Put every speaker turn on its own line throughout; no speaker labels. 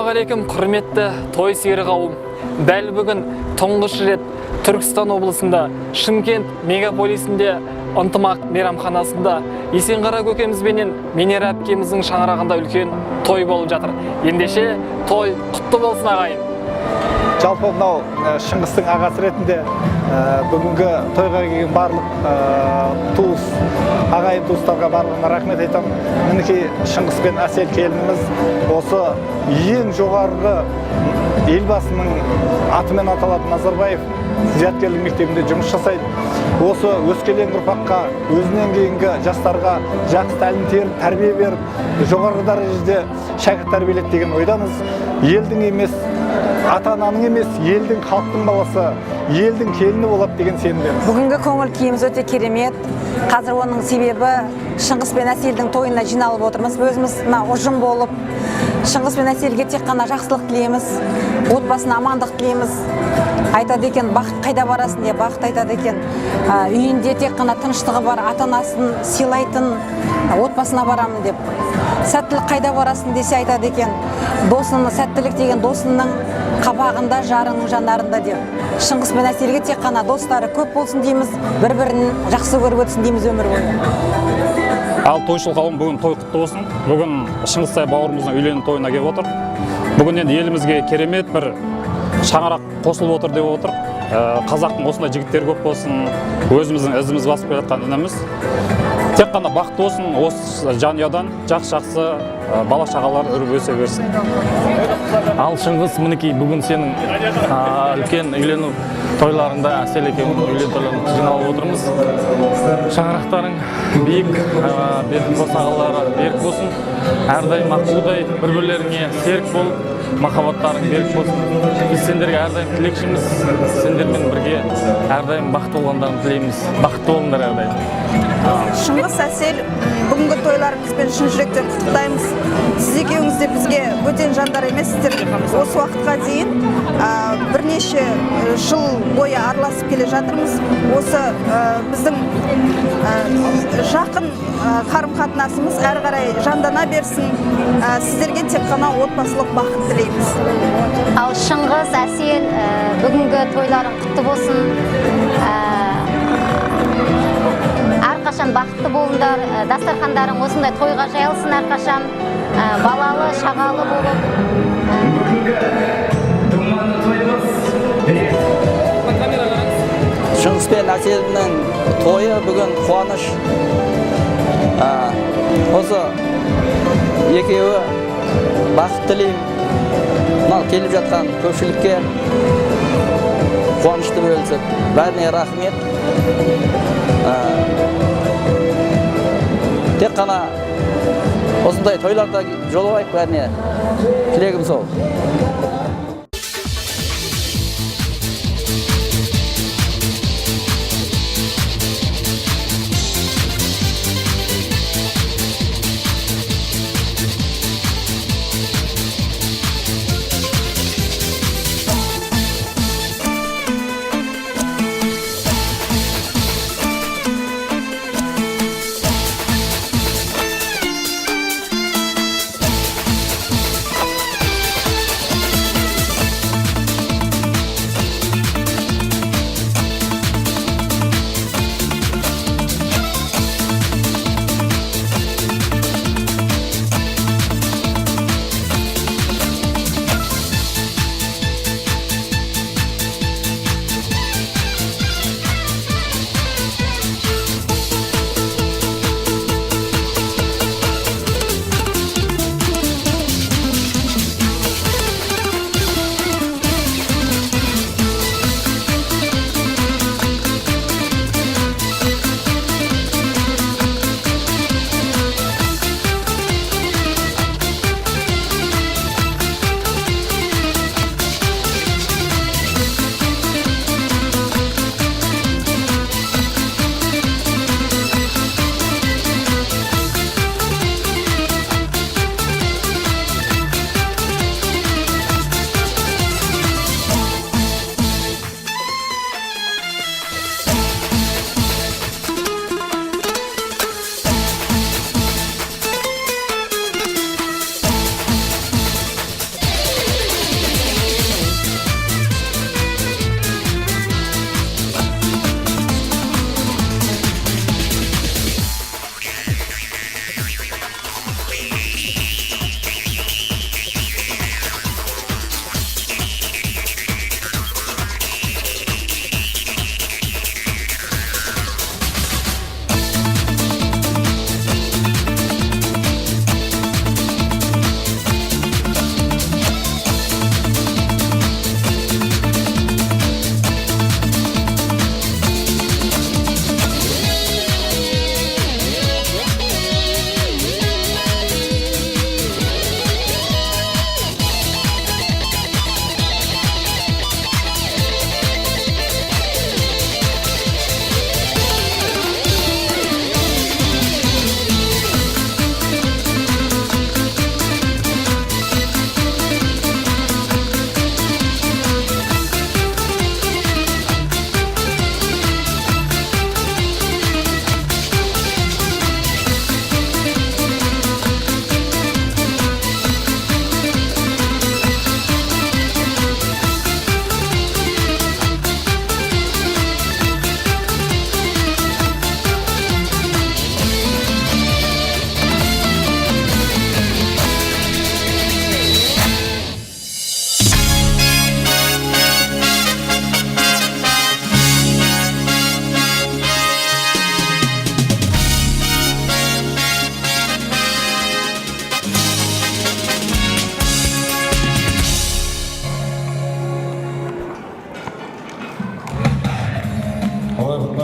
Ассалаумағалейкум, құрметті той сүйер қауым. Дәл бүгін тұңғыш рет Түркістан облысында, Шымкент мегаполисінде, Ынтымақ мейрамханасында Есенқара көкеміз бенен Менер әпкеміздің шаңырағында үлкен той болып жатыр. Ендеше той құтты болсын, ағайын.
Жалпы мынау Шыңғыстың ағасы ретінде бүгінгі тойға келген барлық туыс, ағайын туыстарға барлығына рахмет айтамын. Мінекей, Шыңғыс пен Әсел келініміз осы ең жоғарғы Елбасының атымен аталатын Назарбаев зияткерлік мектебінде жұмыс жасайды. Осы өскелең ұрпаққа, өзінен кейінгі жастарға жақсы тәлім тәрбие беріп, жоғарғы дәрежеде шәкірт тәрбиеледі деген ойдамыз. Елдің емес, ата-ананың емес, елдің, халықтың баласы, елдің келіні болады деген сенімдеміз.
Бүгінгі көңіл күйіміз өте керемет. Қазір оның себебі Шыңғыс пен Әселдің тойына жиналып отырмыз. Өзіміз мына ұжым болып Шыңғыс пен Әселге тек қана жақсылық тілейміз, отбасына амандық тілейміз. Айтады екен, бақыт қайда барасың деп, бақыт айтады екен, үйінде тек қана тыныштығы бар, ата-анасын сыйлайтын отбасына барамын деп. Сәттілік қайда барасың десе, айтады екен, досының сәттілік деген досының қабағында, жарының жанарында деп. Шыңғыс пен Әселге тек қана достары көп болсын дейміз, бір-бірін жақсы көріп өтсін дейміз өмір бойы.
Ал тойшыл қауым, бүгін той құтты болсын. Бүгін Шыңғыстай бауырымыздың үйлену тойына келіп отыр. Бүгін енді елімізге керемет бір шаңырақ қосылып отыр деп отыр. Қазақтың осындай жігіттері көп болсын, өзіміздің ізіміз басып келе жатқан ініміз. Тек қана бақытты болсын, осы жанұядан жақсы-жақсы бала шағалар үріп өсе берсін.
Ал Шыңғыс, мінекей бүгін сенің үлкен үйлену тойларында, Әсел екеуіңнің үйлену тойларында жиналып отырмыз. Шаңырақтарың биік, берік босағалары берік болсын. Әрдайым аққудай бір-бірлеріңе серік болып, махаббаттарың берік болсын. Біз сендерге әрдайым тілекшіміз, сендермен бірге әрдайым бақытты болғандарын тілейміз. Бақытты болыңдар әрдайым.
Шыңғыс, Әсел, бүгінгі тойларыңызбен шын жүректен құттықтаймыз. Сіз екеуіңіз де бізге бөтен жандар емессіздер. Осы уақытқа дейін бірнеше жыл бойы араласып келе жатырмыз. Осы біздің жақын қарым-қатынасымыз әрі қарай жандана берсін. Сіздерге тек қана отбасылық бақыт тілейміз.
Ал Шыңғыс, Әсел, бүгінгі тойларың құтты болсын. Әрқашан бақытты болыңдар, дастархандарың осындай тойға жайылсын әрқашан, балалы, шағалы болып.
Шыңғыс пен Әселдің тойы бүгін қуаныш. Осы екеуі бақыт тілеймін. Мынау келіп жатқан көпшілікке қуанышты бөлісіп, бәріне рахмет. Тек қана осындай тойларда жолығайық, бәріне тілегім сол.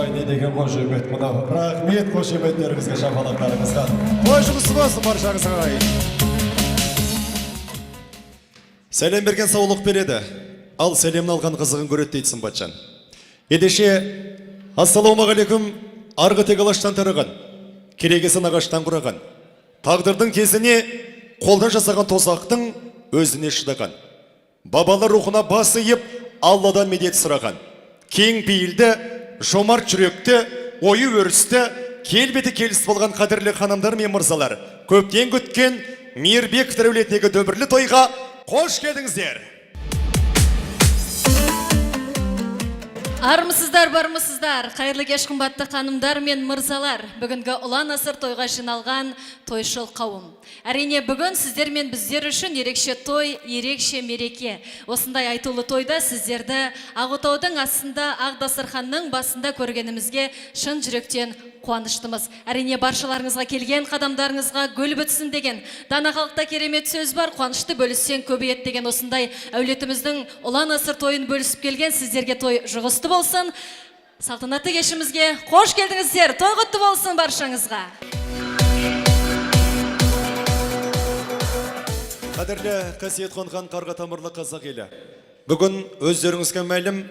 Ойпырай, не деген қошемет мынау! Рахмет қошеметтеріңізге, шапалақтарыңызға! Той жұғысты болсын баршаңызға, ағайын! Сәлем берген саулық береді, ал сәлемін алған қызығын көреді дейді Сымбатжан. Ендеше, ассалаумағалейкум! Арғы тек алаштан тараған, керегесін ағаштан құраған, тағдырдың кезіне қолдан жасаған тозақтың өзіне шыдаған, бабалар рухына бас иіп, Алладан медет сұраған, кең пейілді, жомарт жүректі, ойы өрісті, келбеті келісті болған қадірлі ханымдар мен мырзалар, көптен күткен Мейірбековтер әулетіндегі дүбірлі тойға қош келдіңіздер!
Армысыздар, бармысыздар, қайырлы кеш, қымбатты ханымдар мен мырзалар, бүгінгі ұлан асыр тойға жиналған тойшыл қауым. Әрине, бүгін сіздер мен біздер үшін ерекше той, ерекше мереке. Осындай айтулы тойда сіздерді ақ отаудың астында, ақ дастарханның басында көргенімізге шын жүректен қуаныштымыз. Әрине, баршаларыңызға келген қадамдарыңызға гүл бітсін деген дана халықта керемет сөз бар, қуанышты бөліссең көбейеді деген. Осындай әулетіміздің ұлан асыр тойын бөлісіп келген сіздерге той жұғысты болсын. Салтанатты кешімізге қош келдіңіздер, той құтты болсын баршаңызға!
Қадірлі, қасиет қонған қарға тамырлы қазақ елі. Бүгін өздеріңізге мәлім,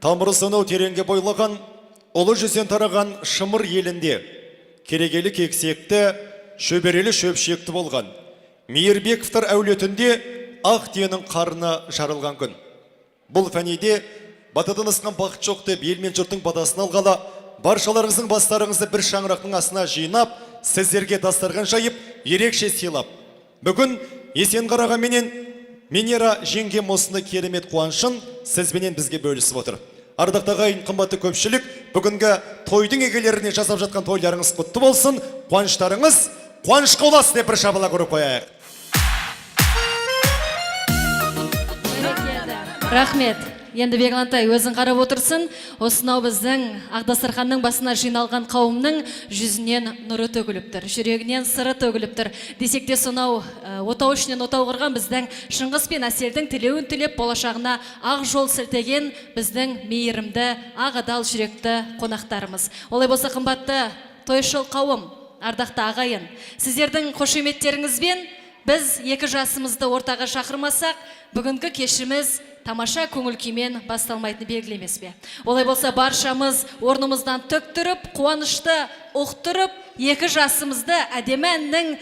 тамыры сонау тереңге бойлаған, ұлы жүзден тараған Шымыр елінде керегелі кексекті, шөберелі шөпшекті болған Мейірбековтар әулетінде ақ түйенің қарны жарылған күн. Бұл фәниде батадан асқан бақыт жоқ деп, ел мен жұрттың батасын алғалы, баршаларыңыздың бастарыңызды бір шаңырақтың астына жинап, сіздерге дастархан жайып, ерекше сыйлап, бүгін Есенқара аға менен Минера жеңгем осындай керемет қуанышын сізбенен бізге бөлісіп отыр. Ардақты ағайын, қымбатты көпшілік, бүгінгі тойдың егелеріне жасап жатқан тойларыңыз құтты болсын, қуаныштарыңыз қуанышқа ұласын деп бір шапалақ ұрып қояйық.
Рахмет. Енді, Беглантай, өзің қарап отырсын, осынау біздің ақ дастарханның басына жиналған қауымның жүзінен нұры төгіліп тұр, жүрегінен сыры төгіліп тұр. Десек те, сонау отау ішінен отау құрған біздің Шыңғыс пен Әселдің тілеуін тілеп, болашағына ақ жол сілтеген біздің мейірімді, ақ адал жүректі қонақтарымыз. Олай болса, қымбатты тойшыл қауым, ардақты ағайын, сіздердің қошеметтеріңізбен біз екі жасымызды ортаға шақырмасақ, бүгінгі кешіміз тамаша көңіл күймен басталмайтыны белгілі емес пе? Олай болса, баршамыз орнымыздан тік тұрып, қуанышты ұқтырып, екі жасымызды әдемі әннің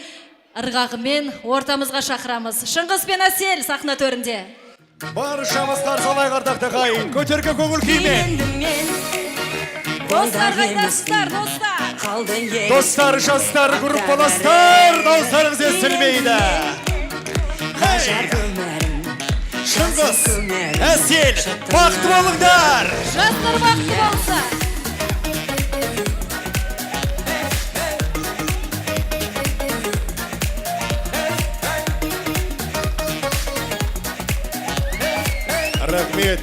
ырғағымен ортамызға шақырамыз. Шыңғыс пен Әсел сахна төрінде.
Баршамыз қарсы алайық, ардақты ағайын, көтеркі көңіл күймен!
Достар, қайдасыздар, достар?
Достар, жастар, группаластар, дауыстарыңыз естілмейді! Хей! Шыңғыс, Әсел, бақытты болыңдар!
Жастар бақытты болса!
Рахмет!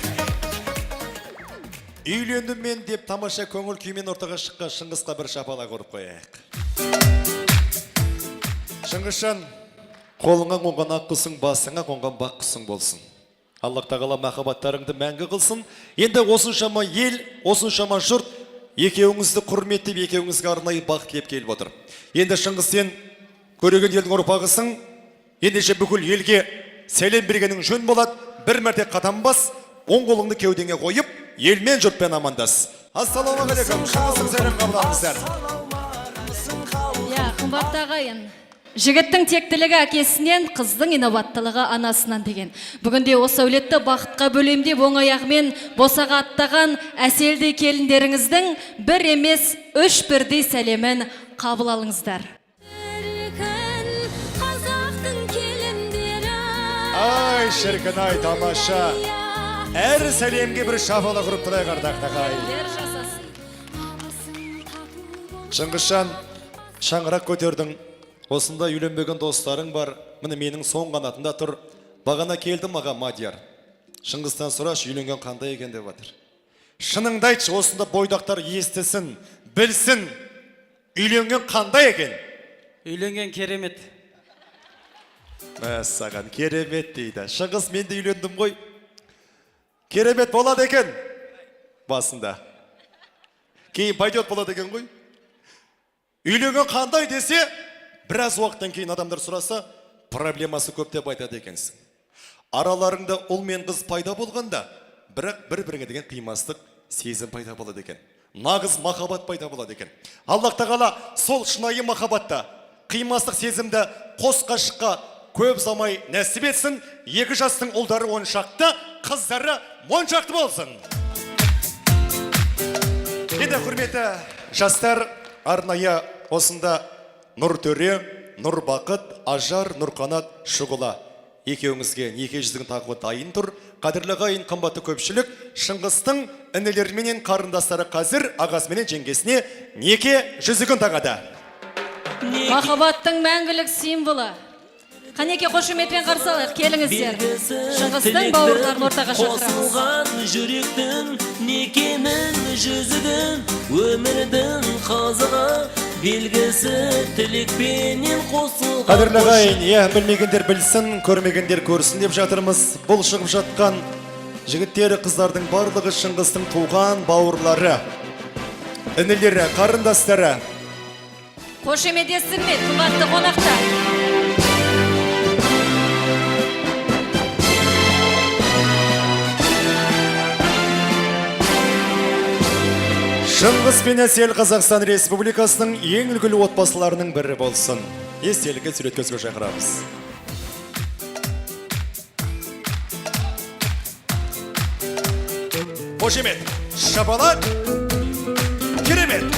Үйлендім мен деп тамаша көңіл күймен ортаға шыққан Шыңғысқа бір шапалақ ұрып қояйық. Шыңғысжан, қолыңа қонған ақ құсың, басыңа қонған бақ құсың болсын. Аллах тағала махаббаттарыңды мәңгі қылсын. Енді осыншама ел, осыншама жұрт екеуіңізді құрметтеп, екеуіңізге арнайы бақ тілеп келіп отыр. Енді, Шыңғыс, сен көреген елдің ұрпағысың. Ендеше, бүкіл елге сәлем бергенің жөн болады. Бір мәрте қадам бас, оң қолыңды кеудеңе қойып, елмен, жұртпен амандас. Ассалаумағалейкум! Шыңғыстың сәлем қабыл алыңыздар.
Иә, қымбатты ағайын, жігіттің тектілігі әкесінен, қыздың инабаттылығы анасынан деген. Бүгінде осы әулетті бақытқа бөлем деп оң аяғымен босаға аттаған Әселдей келіндеріңіздің бір емес, үш бірдей сәлемін қабыл алыңыздар.
Қазақтың келіндері.
Ай, шіркін ай, тамаша! Әр сәлемге бір шапалақ ұрып тұрайық, ардақты ағайын!
Ер жасасын.
Шыңғысжан, шаңырақ көтердің. Осында үйленбеген достарың бар. Міне, менің соң қанатында тұр. Бағана келді маған Мадияр. Шыңғыстан сұрашы, үйленген қандай екен деп жатыр. Шыныңды айтшы, осында бойдақтар естісін, білсін. Үйленген қандай екен?
Үйленген керемет.
Мәссаған, керемет дейді. Шыңғыс, мен де үйлендім ғой. Керемет болады екен басында. Кейін пойдет болады екен ғой. Үйленген қандай десе, біраз уақыттан кейін адамдар сұраса, проблемасы көп деп айтады екенсің. Араларыңда ұл мен қыз пайда болғанда, бірақ бір-біріңе деген қимастық сезім пайда болады екен. Нағыз махаббат пайда болады екен. Аллах тағала сол шынайы махаббатта, қимастық сезімді қос ғашыққа көп ұзамай нәсіп етсін, екі жастың ұлдары 10 шақты, қыздары 10 шақты болсын. Енді, құрметті жастар, арнайы осында Нұртөре, Нұрбақыт, Ажар, Нұрқанат, Шұғыла. Екеуіңізге неке жүзігін тағуға дайын тұр. Қадірлі ағайын, қымбатты көпшілік, Шыңғыстың інілері менен қарындастары қазір ағасы менен жеңгесіне неке жүзігін тағады.
Махаббаттың мәңгілік символы. Қанеке, қошеметпен қарсы алайық, келіңіздер. Шыңғыстың бауырларын ортаға шақырамыз.
Қосылған жүректің некенің жүзігін, өмірдің қызығы белгісі тілекпенен қосылған.
Қадірлі ағайын, иә, білмегендер білсін, көрмегендер көрсін деп жатырмыз. Бұл шығып жатқан жігіттер, қыздардың барлығы Шыңғыстың туған бауырлары, інілері, қарындастары.
Қошемет естілмейді, қымбатты қонақтар.
Шыңғыс пен Әсел Қазақстан Республикасының ең үлгілі отбасыларының бірі болсын. Естелікке суретке түсуге шақырамыз. Қошемет, шапалақ, керемет.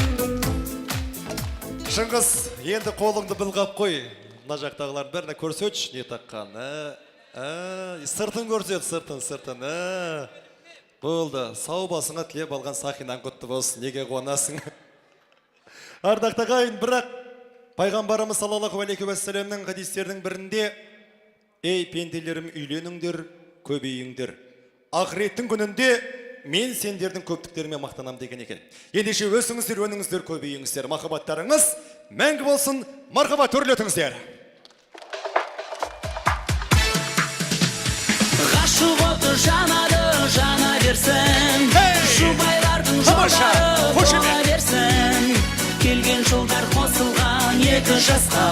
Шыңғыс, енді қолыңды былғап қой. Мына жақтағылардың бәріне көрсетші не таққан. Ә, сыртын көрсет, сыртын, сыртын. Ә. Болды, сау басыңа тілеп алған сақинаң құтты болсын, неге қуанасың? Ардақты ағайын, бірақ пайғамбарымыз саллаллаху алейхи уассаламның хадистерінің бірінде: «Ей, пенделерім, үйленіңдер, көбейіңдер. Ақыреттің күнінде мен сендердің көптіктеріме мақтанам», – деген екен. Ендеше өсіңіздер, өніңіздер, көбейіңіздер, махаббаттарыңыз мәңгі болсын, мархаба, төрлетіңіздер.
Ғашық оты жанады, жана берсін. Жұбайлардың
Тамаша,
жолдары
қошемет.
бола берсін. Келген жылдар қосылған екі жасқа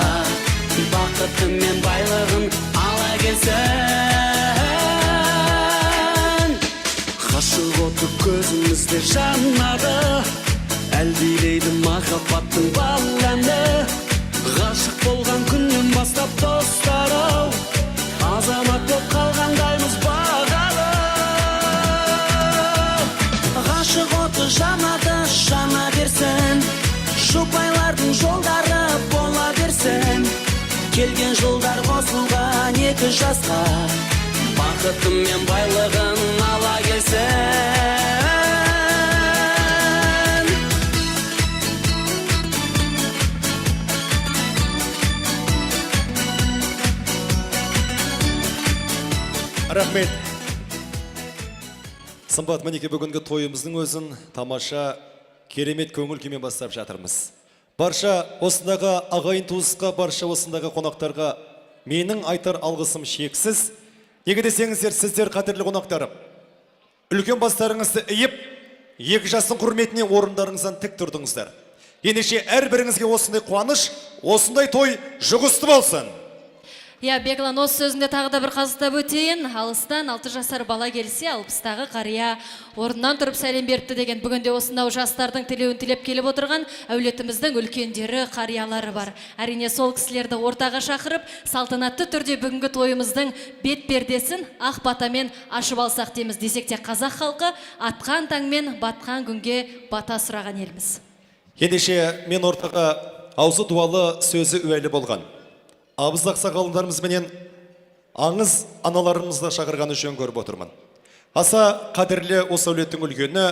бақыты мен байлығын ала келсін. Ғашық оты көзімізде жанады, әлдилейді махаббаттың бал әні. Ғашық болған күннен бастап, достар ау, азамат боп қалғандаймыз бағалы. Ғашық оты жанады, жана берсін. Жұбайлардың жолдары бола берсін. Келген жылдар қосылған екі жасқа бақыты мен байлығын ала келсін.
Рахмет. Сымбат, мінекей, бүгінгі тойымыздың өзін тамаша, керемет көңіл күймен бастап жатырмыз. Барша осындағы ағайын туысқа, барша осындағы қонақтарға менің айтар алғысым шексіз. Неге десеңіздер, сіздер, қадірлі қонақтарым, үлкен бастарыңызды иіп, екі жастың құрметіне орындарыңыздан тік тұрдыңыздар. Ендеше әрбіріңізге осындай қуаныш, осындай той жұғысты болсын.
Иә, Беглан, осы сөзінде тағы да бір қазықтап өтейін. Алыстан 6 жасар бала келсе, 60-тағы қария орнынан тұрып сәлем беріпті деген. Бүгінде осынау жастардың тілеуін тілеп келіп отырған әулетіміздің үлкендері, қариялары бар. Әрине, сол кісілерді ортаға шақырып, салтанатты түрде бүгінгі тойымыздың бет пердесін ақ батамен ашып алсақ дейміз. Десек те, қазақ халқы атқан таңмен батқан күнге бата сұраған елміз.
Ендеше мен ортаға аузы дуалы, сөзі уәлі болған абыз ақсақалдарымыз менен аңыз аналарымызды шақырғаны жөн көріп отырмын. Аса қадірлі осы әулеттің үлкені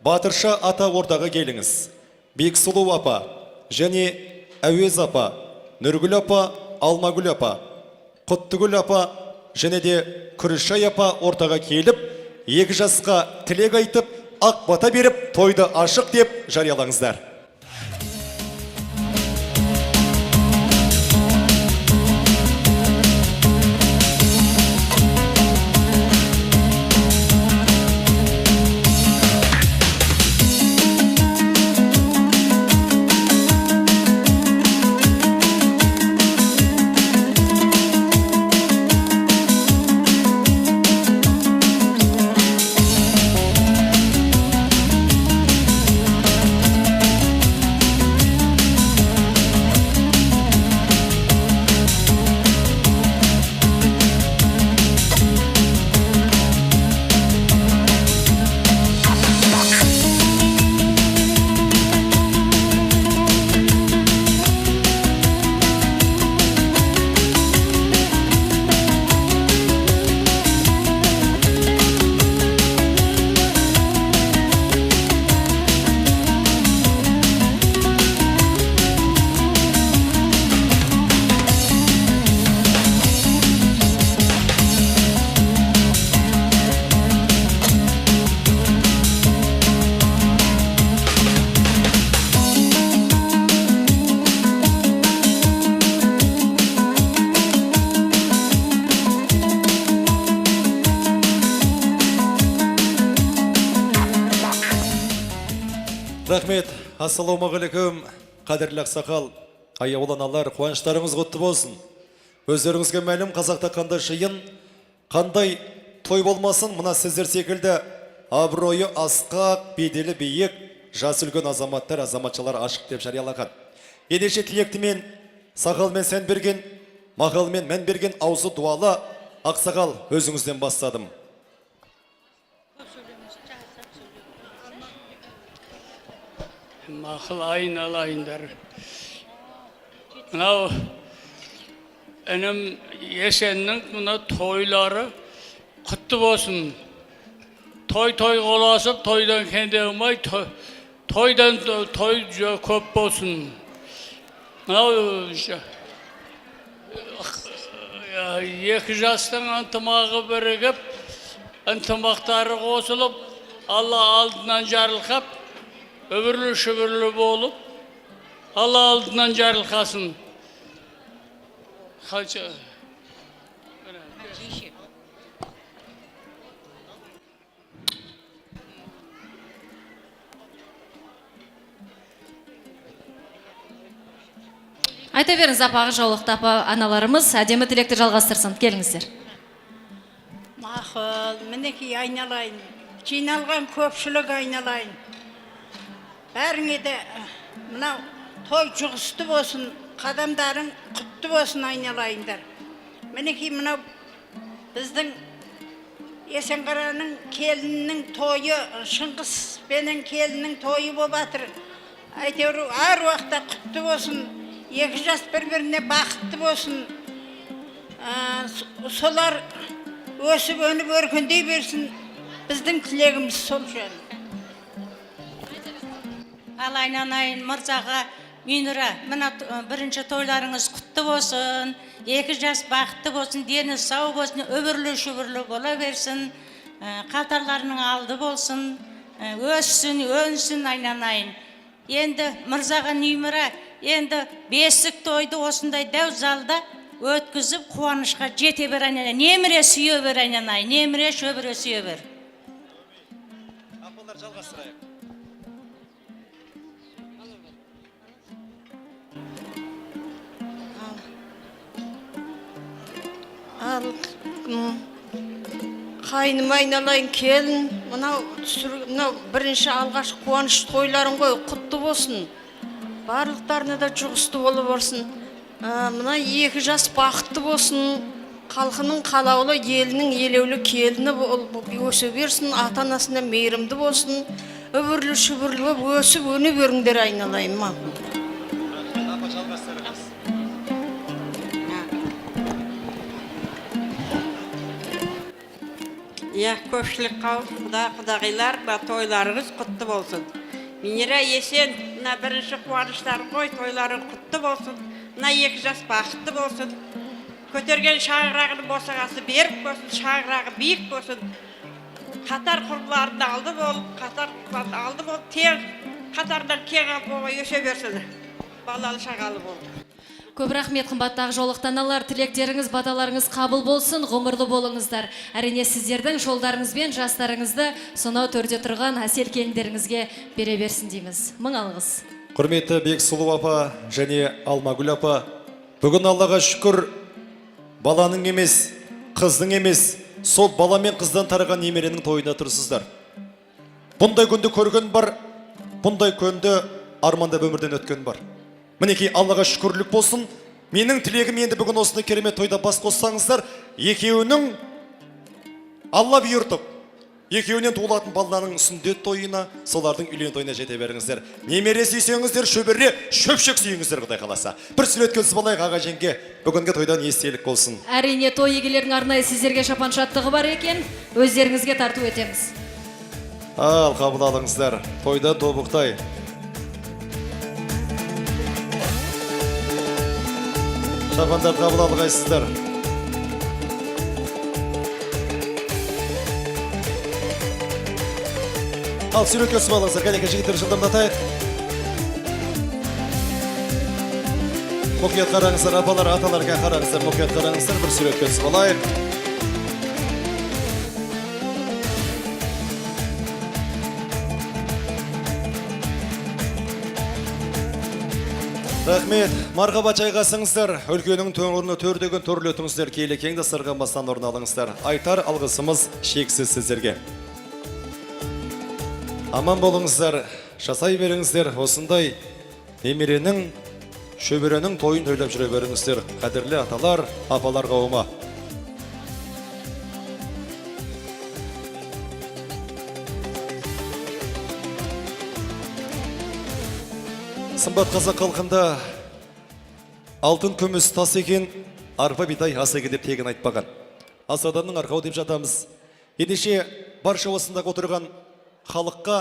Батырша ата, ортаға келіңіз. Бексұлу апа және Әуез апа, Нұргүл апа, Алмагүл апа, Құттыгүл апа және де Күрішай апа ортаға келіп, екі жасқа тілек айтып, ақ бата беріп, тойды ашық деп жариялаңыздар. Рахмет. Ассалаумағалейкум, қадірлі ақсақал, аяулы аналар, қуаныштарыңыз құтты болсын. Өздеріңізге мәлім, қазақта қандай жиын, қандай той болмасын, мына сіздер секілді абыройы асқақ, беделі биік, жас үлкен азаматтар, азаматшалар ашық деп жариялаған. Ендеше тілектімен, сақалмен сән берген, мақалмен мән берген аузы дуалы ақсақал, өзіңізден бастадым.
Мақұл, айналайындар. Мынау інім Есеннің мына тойлары құтты болсын. Той тойға ұласып, тойдан кенде болмай, тойдан той көп болсын. Мынау екі жастың ынтымағы бірігіп, ынтымақтары қосылып, Алла алдынан жарылқап, үбірлі шүбірлі болып, Алла алдынан жарылқасын. Қанша?
Айта беріңіз, апа, ақ жаулықты апа аналарымыз әдемі тілекті жалғастырсын. Келіңіздер.
Мақұл, мінекей айналайын. Жиналған көпшілік айналайын. Бәріңе де мынау той жұғысты болсын, қадамдарың құтты болсын айналайындар. Мінекей мынау біздің Есенқараның келінінің тойы, Шыңғыс пенен келіннің тойы болып жатыр. Әйтеуір әр уақытта құтты болсын, екі жас бір-біріне бақытты болсын. Солар өсіп өніп өркендей берсін. Біздің тілегіміз сол жөн.
Ал айналайын Мырзаға, Минұра, мына бірінші тойларыңыз құтты болсын, екі жас бақытты болсын, дені сау болсын, үбірлі шүбірлі бола берсін, қатарларының алды болсын, өссін, өнсін айналайын. Енді Мырзаға Нүйміра, енді бесік тойды осындай дәу залда өткізіп қуанышқа жете бер айналайын, немере сүйе бер айналайын, немере шөбере сүйе бер.
Апалар, жалғастырайық.
Ал қайным айналайын келін, мынау мынау бірінші алғаш қуаныш тойларың ғой, құтты болсын. Барлықтарына да жұғысты бола берсін. Мына екі жас бақытты болсын. Халқының қалаулы, елінің елеулі келіні болып өсе берсін, ата-анасына мейірімді болсын. Үбірлі шүбірлі болып өсіп өне беріңдер айналайын мақұл.
Апа, жалғастырыңыз.
Иә, көпшілік қауым, құда, құдағилар, мына тойларыңыз құтты болсын. Минера Есен, мына бірінші қуаныштары ғой, тойларың құтты болсын. Мына екі жас бақытты болсын. Көтерген шаңырағының босағасы берік болсын, шаңырағы биік болсын. Қатар құрбыларының алды болып, қатар құрбыларының алды болып, тең қатарынан кең алып болмай өсе берсін. Балалы шағалы болып.
Көп рахмет, қымбатты ақ жаулықты аналар, тілектеріңіз, баталарыңыз қабыл болсын, ғұмырлы болыңыздар. Әрине сіздердің жолдарыңызбен жастарыңызды сонау төрде тұрған әсел келіндеріңізге бере берсін дейміз. Мың алғыс.
Құрметті Бексұлу апа және Алмагүл апа, бүгін Аллаға шүкір, баланың емес, қыздың емес, сол бала мен қыздан тараған немеренің тойында тұрсыздар. Бұндай күнді көрген бар, бұндай күнді армандап өмірден өткен бар. Мінекей Аллаға шүкірлік болсын. Менің тілегім енді бүгін осыны керемет тойда бас қоссаңыздар, екеуінің Алла бұйыртып, екеуінен туылатын балаларының сүндет тойына, солардың үйлену тойына жете беріңіздер. Немере сүйсеңіздер, шөбере, шөпшек сүйіңіздер, Құдай қаласа. Бір суретке түсіп алайық, аға жеңге, бүгінгі тойдан естелік болсын.
Әрине, той егелерінің арнайы сіздерге шапан шаттығы бар екен, өздеріңізге тарту етеміз.
Ал, қабыл алыңыздар, тойда тобықтай. Шапандар қабыл алғайсыздар. Ал, суретке түсіп алыңыздар. Кәнеке жігіттер, жылдамдатайық. Мұқият қараңыздар, апалар, аталарға қараңыздар, мұқият қараңыздар, бір суретке түсіп алайық. Рахмет, мархаба жайғасыңыздар. Өлкенің төңіріне төрдеген төрлетіңіздер, киелі кең дастархан басынан орын алыңыздар. Айтар алғысымыз шексіз сіздерге. Аман болыңыздар, жасай беріңіздер. Осындай немеренің, шөберенің тойын тойлап жүре беріңіздер. Қадірлі аталар, апалар қауымы. Сымбат қазақ халқында алтын күміс тас екен, арпа бидай ас екен деп тегін айтпаған. Ас адамның арқауы деп жатамыз. Ендеше барша осындағы отырған халыққа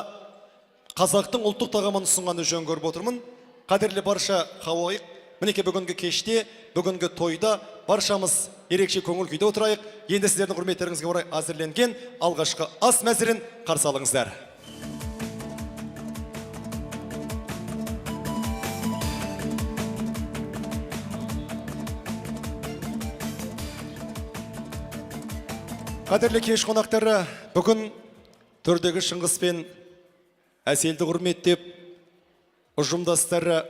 қазақтың ұлттық тағамын ұсынғанды жөн көріп отырмын. Қадірлі барша хауайық, мінекей бүгінгі кеште, бүгінгі тойда баршамыз ерекше көңіл күйде отырайық. Енді сіздердің құрметтеріңізге орай әзірленген алғашқы ас мәзірін қарсы алыңыздар. Қадірлі кеш қонақтары, бүгін төрдегі Шыңғыс пен Әселді құрметтеп, ұжымдастары,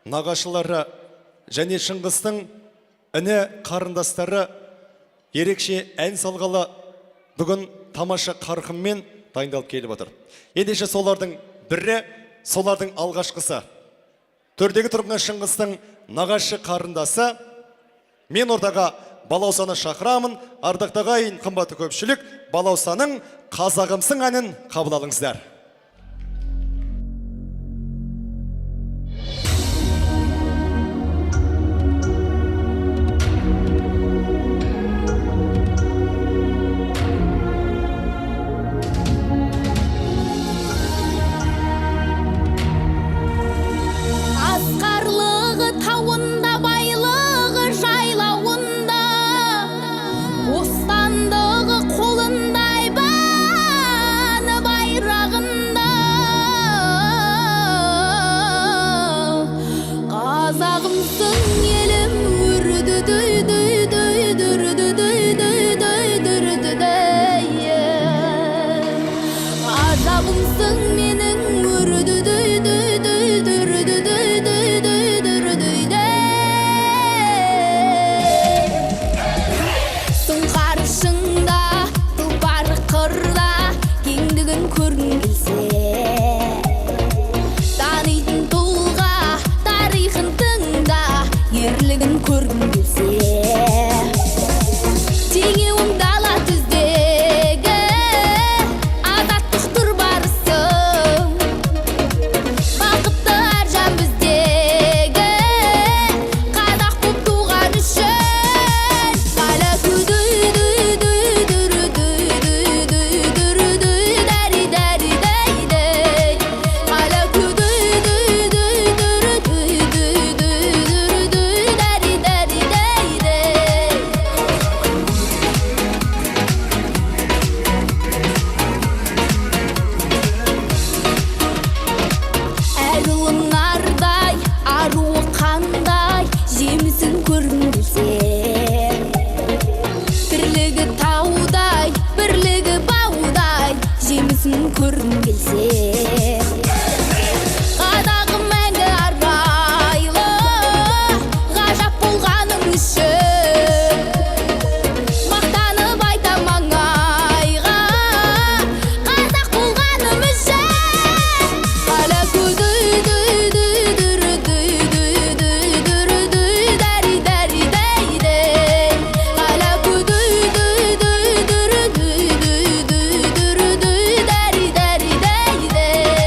нағашылары және Шыңғыстың іні қарындастары ерекше ән салғалы бүгін тамаша қарқынмен дайындалып келіп отыр. Ендеше солардың бірі, солардың алғашқысы. Төрдегі тұрған Шыңғыстың нағашы қарындасы, мен ортаға Балаусаны шақырамын. Ардақты ағайын, қымбатты көпшілік, Балаусаның Қазағымсың әнін қабыл алыңыздар.
Асқарлығы тауында, байлығы жайлауында, бостандығы қолында, айбаны байрағында. Қазағымсың елім, үрді-дөй-дөй-дөй-дүрді-дөй-дөй-дөй-дүрді-дөй. Ғажабымсың менің, үрді-дөй-дөй-дөй-дүрді-дөй-дөй-дүрді-дөй. Сұңқар шыңда, тұлпар қырда, кеңдігін көргің келсе, танитын тұлға, тарихын тыңда, ерлігін көргің келсе. Теңеуім дала түздегі, азаттық тұр барысым, бақытты әр жан біздегі, қазақ боп туған үшін. Қалакү-дөй-дөй-дөй-дүрі-дөй-дөй-дөй-дүрі-дәри-дәри-дәй-дәй. Қалакү-дөй-дөй-дөй-дүрі-дөй-дөй-дүрі-дәри-дәри-дәй-дәй. Әр ұлың нардай, аруы қандай, жемісін көргің келсе, тірлігі таудай, бірлігі баудай, жемісін көргің келсе. Қазағым мәңгі арайлы, ғажап болғаның үшін, мақтанып айтам маңайға, қазақ болғаным үшін. Қалакү-дөй-дөй-дөй-дүрі-дөй-дөй-дөй-дүрі-дәри-дәри-дәй-дәй. Қалакү-дөй-дөй-дөй-дүрі-дөй-дөй-дөй-дүрі-дәри-дәри-дәй-дәй.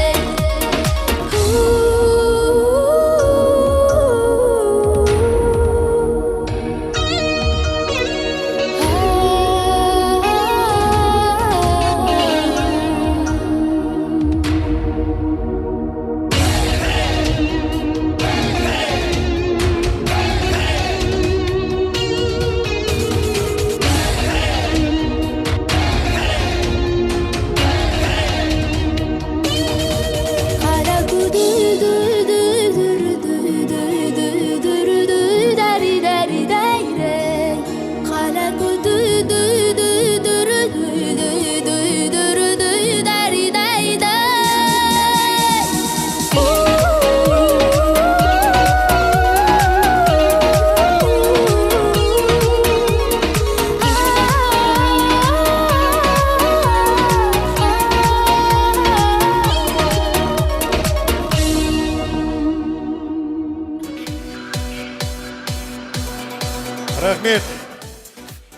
Рахмет.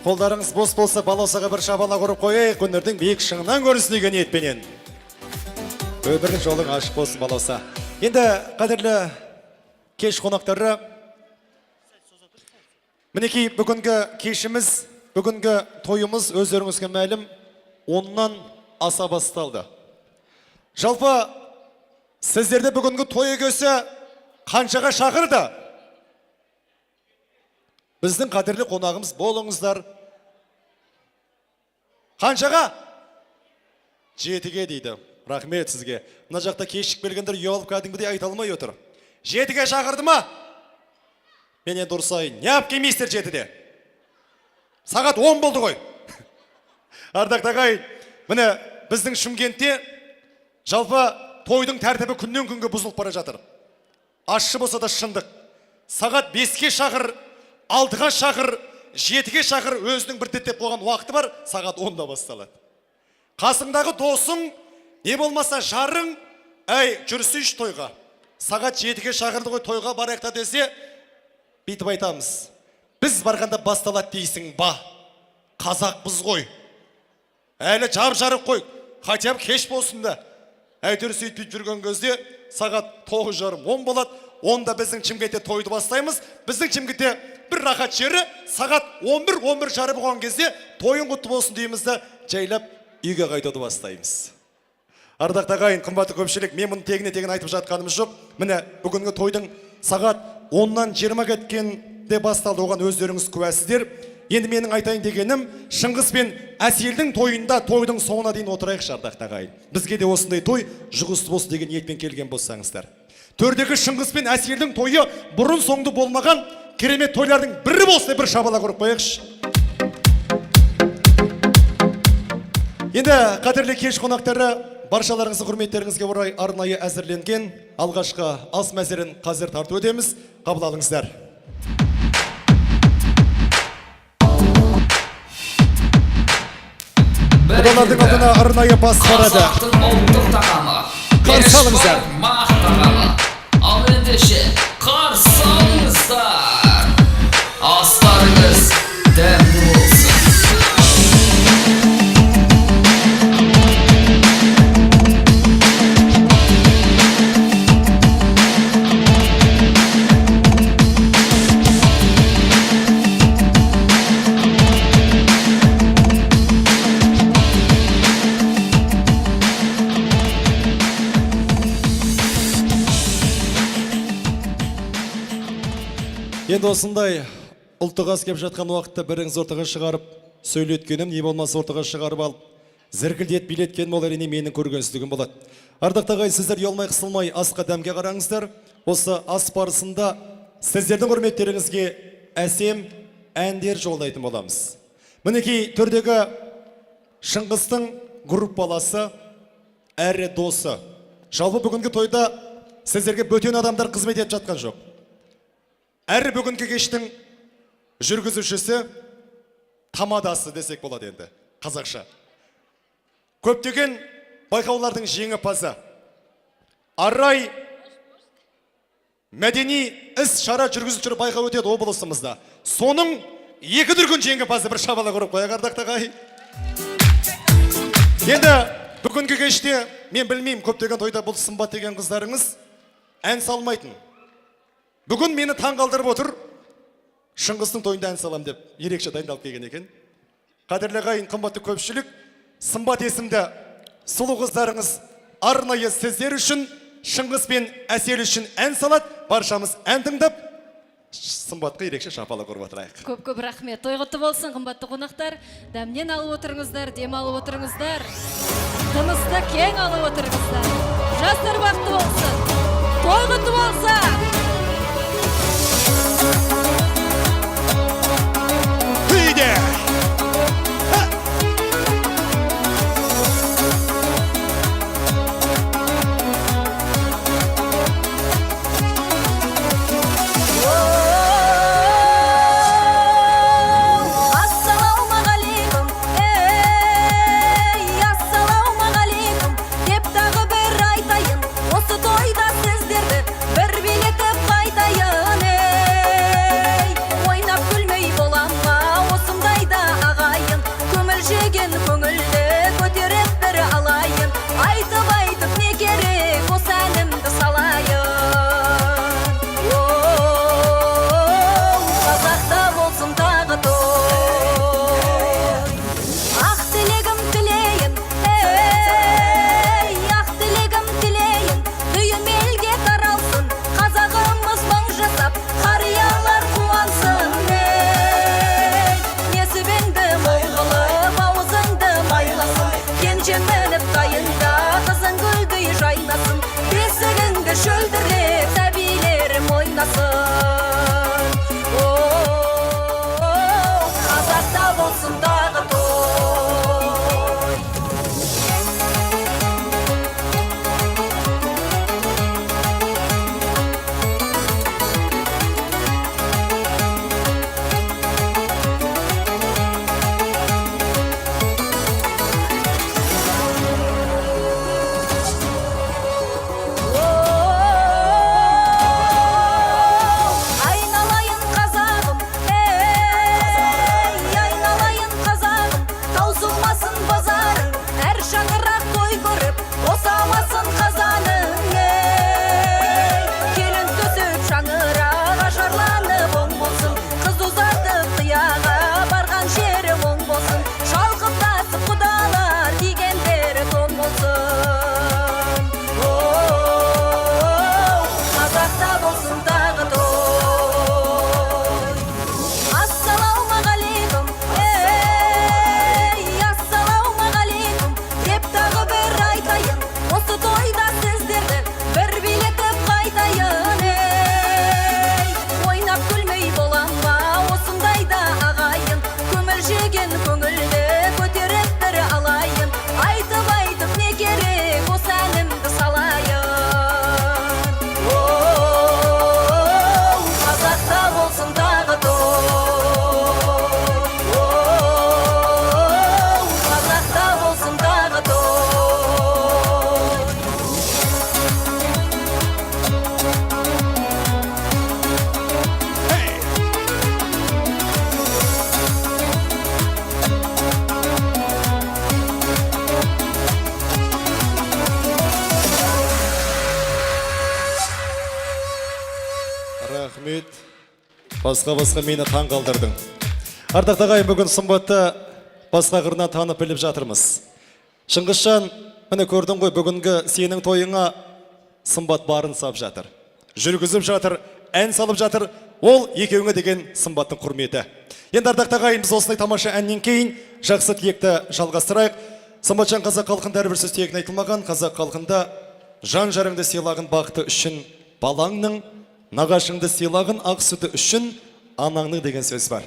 Қолдарыңыз бос болса, Балаусаға бір шапалақ ұрып қояйық, өнердің биік шыңынан көрінсін деген ниетпенен. Өмірлік жолың ашық болсын, Балауса. Енді қадірлі кеш қонақтары, мінекей бүгінгі кешіміз, бүгінгі тойымыз өздеріңізге мәлім, 10-нан аса басталды. Жалпы сіздерді бүгінгі той егесі қаншаға шақырды? Біздің қадірлі қонағымыз болыңыздар. Қаншаға? 7-ге дейді. Рахмет сізге. Мына жақта кешігіп келгендер ұялып кәдімгідей айта алмай отыр. 7-ге шақырды ма? Мен енді ұрсайын. Неғып келмейсіздер 7-де? Сағат 10 болды ғой. Ардақты ағайын, міне біздің Шымкентте жалпы тойдың тәртібі күннен күнге бұзылып бара жатыр. Ащы болса да шындық. Сағат 5-ке шақыр, 6-ға шақыр, 7-ге шақыр, өзінің бір реттеп қойған уақыты бар, сағат 10-да басталады. Қасыңдағы досың, не болмаса жарың, әй, жүрсейші тойға. Сағат 7-ге шақырды ғой, тойға барайық та десе, бүйтіп айтамыз. Біз барғанда басталады дейсің ба? Қазақпыз ғой. Әлі жап-жарық қой, хотя бы кеш болсын да. Әйтеуір сөйтіп жүрген кезде сағат 9:30 10 болады. Онда біздің Шымкентте тойды бастаймыз. Біздің Шымкентте бір рахат жері сағат 11, 11:30 болған кезде тойың құтты болсын дейміз де жайлап үйге қайтуды бастаймыз. Ардақты ағайын, қымбатты көпшілік, мен мұны тегіне тегін айтып жатқанымыз жоқ. Міне бүгінгі тойдың сағат 10-нан 20 кеткенде басталды, оған өздеріңіз куәсіздер. Енді менің айтайын дегенім, Шыңғыс пен Әселдің тойында тойдың соңына дейін отырайықшы, ардақты ағайын. Бізге де осындай той жұғысты болсын деген ниетпен келген болсаңыздар. Төрдегі Шыңғыс пен Әселдің тойы бұрын соңды болмаған керемет тойлардың бірі болсын, бір шапалақ ұрып қояйықшы. Енді қадірлі кеш қонақтары, баршаларыңыздың құрметтеріңізге орай арнайы әзірленген алғашқы ас мәзірін қазір тарту етеміз. Қабыл алыңыздар. Құдалардың алдына арнайы бас барады.
Қазақтың ұлттық тағамы.
Қарсы алыңыздар.
Бешбармақ тағамы. Ал ендеше қарсы алыңыздар. Астарыңыз дәмді болсын.
Енді осындай ұлттық ас кеп жатқан уақытта біріңіз ортаға шығарып сөйлеткенім, не болмаса ортаға шығарып алып зіркілдетіп билеткенім, ол әрине менің көргенсіздігім болады. Ардақты ағайын, сіздер ұялмай қысылмай асқа дәмге қараңыздар. Осы ас барысында сіздердің құрметтеріңізге әсем әндер жолдайтын боламыз. Мінекей төрдегі Шыңғыстың группаласы әрі досы. Жалпы бүгінгі тойда сіздерге бөтен адамдар қызмет етіп жатқан жоқ. Әрі бүгінгі кештің жүргізушісі, тамадасы десек болады енді, қазақша. Көптеген байқаулардың жеңімпазы. Арай мәдени іс-шара жүргізуші байқау өтеді облысымызда. Соның екі дүркін жеңімпазы, бір шапалақ ұрып қояйық, ардақты ағайын. Енді бүгінгі кеште мен білмеймін, көптеген тойда бұл Сымбат деген қыздарыңыз ән салмайтын. Бүгін мені таңғалдырып отыр, Шыңғыстың тойында ән салам деп ерекше дайындалып келген екен. Қадірлі ағайын, қымбатты көпшілік, Сымбат есімді сұлу қыздарыңыз арнайы сіздер үшін, Шыңғыс пен Әсел үшін ән салады. Баршамыз ән тыңдап, Сымбатқа ерекше шапалақ ұрып отырайық.
Көп-көп рахмет. Той құтты болсын, қымбатты қонақтар. Дәмнен алып отырыңыздар, дем алып отырыңыздар. Тынысты кең алып отырыңыздар. Жастар бақытты болсын. Той құтты болсын.
Үйде!
Ассалаумағалейкум, ей, ассалаумағалейкум деп тағы бір айтайын. Осы тойда сіздерді бір билетіп
Басқа мені таң қалдырдың. Ардақты ағайын, бүгін Сымбатты басқа қырынан танып біліп жатырмыз. Шыңғысжан, міне көрдің ғой, бүгінгі сенің тойыңа Сымбат барын сап жатыр. Жүргізіп жатыр, ән салып жатыр. Ол екеуіңе деген Сымбаттың құрметі. Енді ардақты ағайын, біз осындай тамаша әннен кейін жақсы тілекті жалғастырайық. Сымбатжан, қазақ халқында әрбір сөз тегін айтылмаған. Қазақ халқында жан жарыңды сыйлағын бақыты үшін балаңның, нағашыңды сыйлағын ақ сүті үшін анаңның деген сөз бар.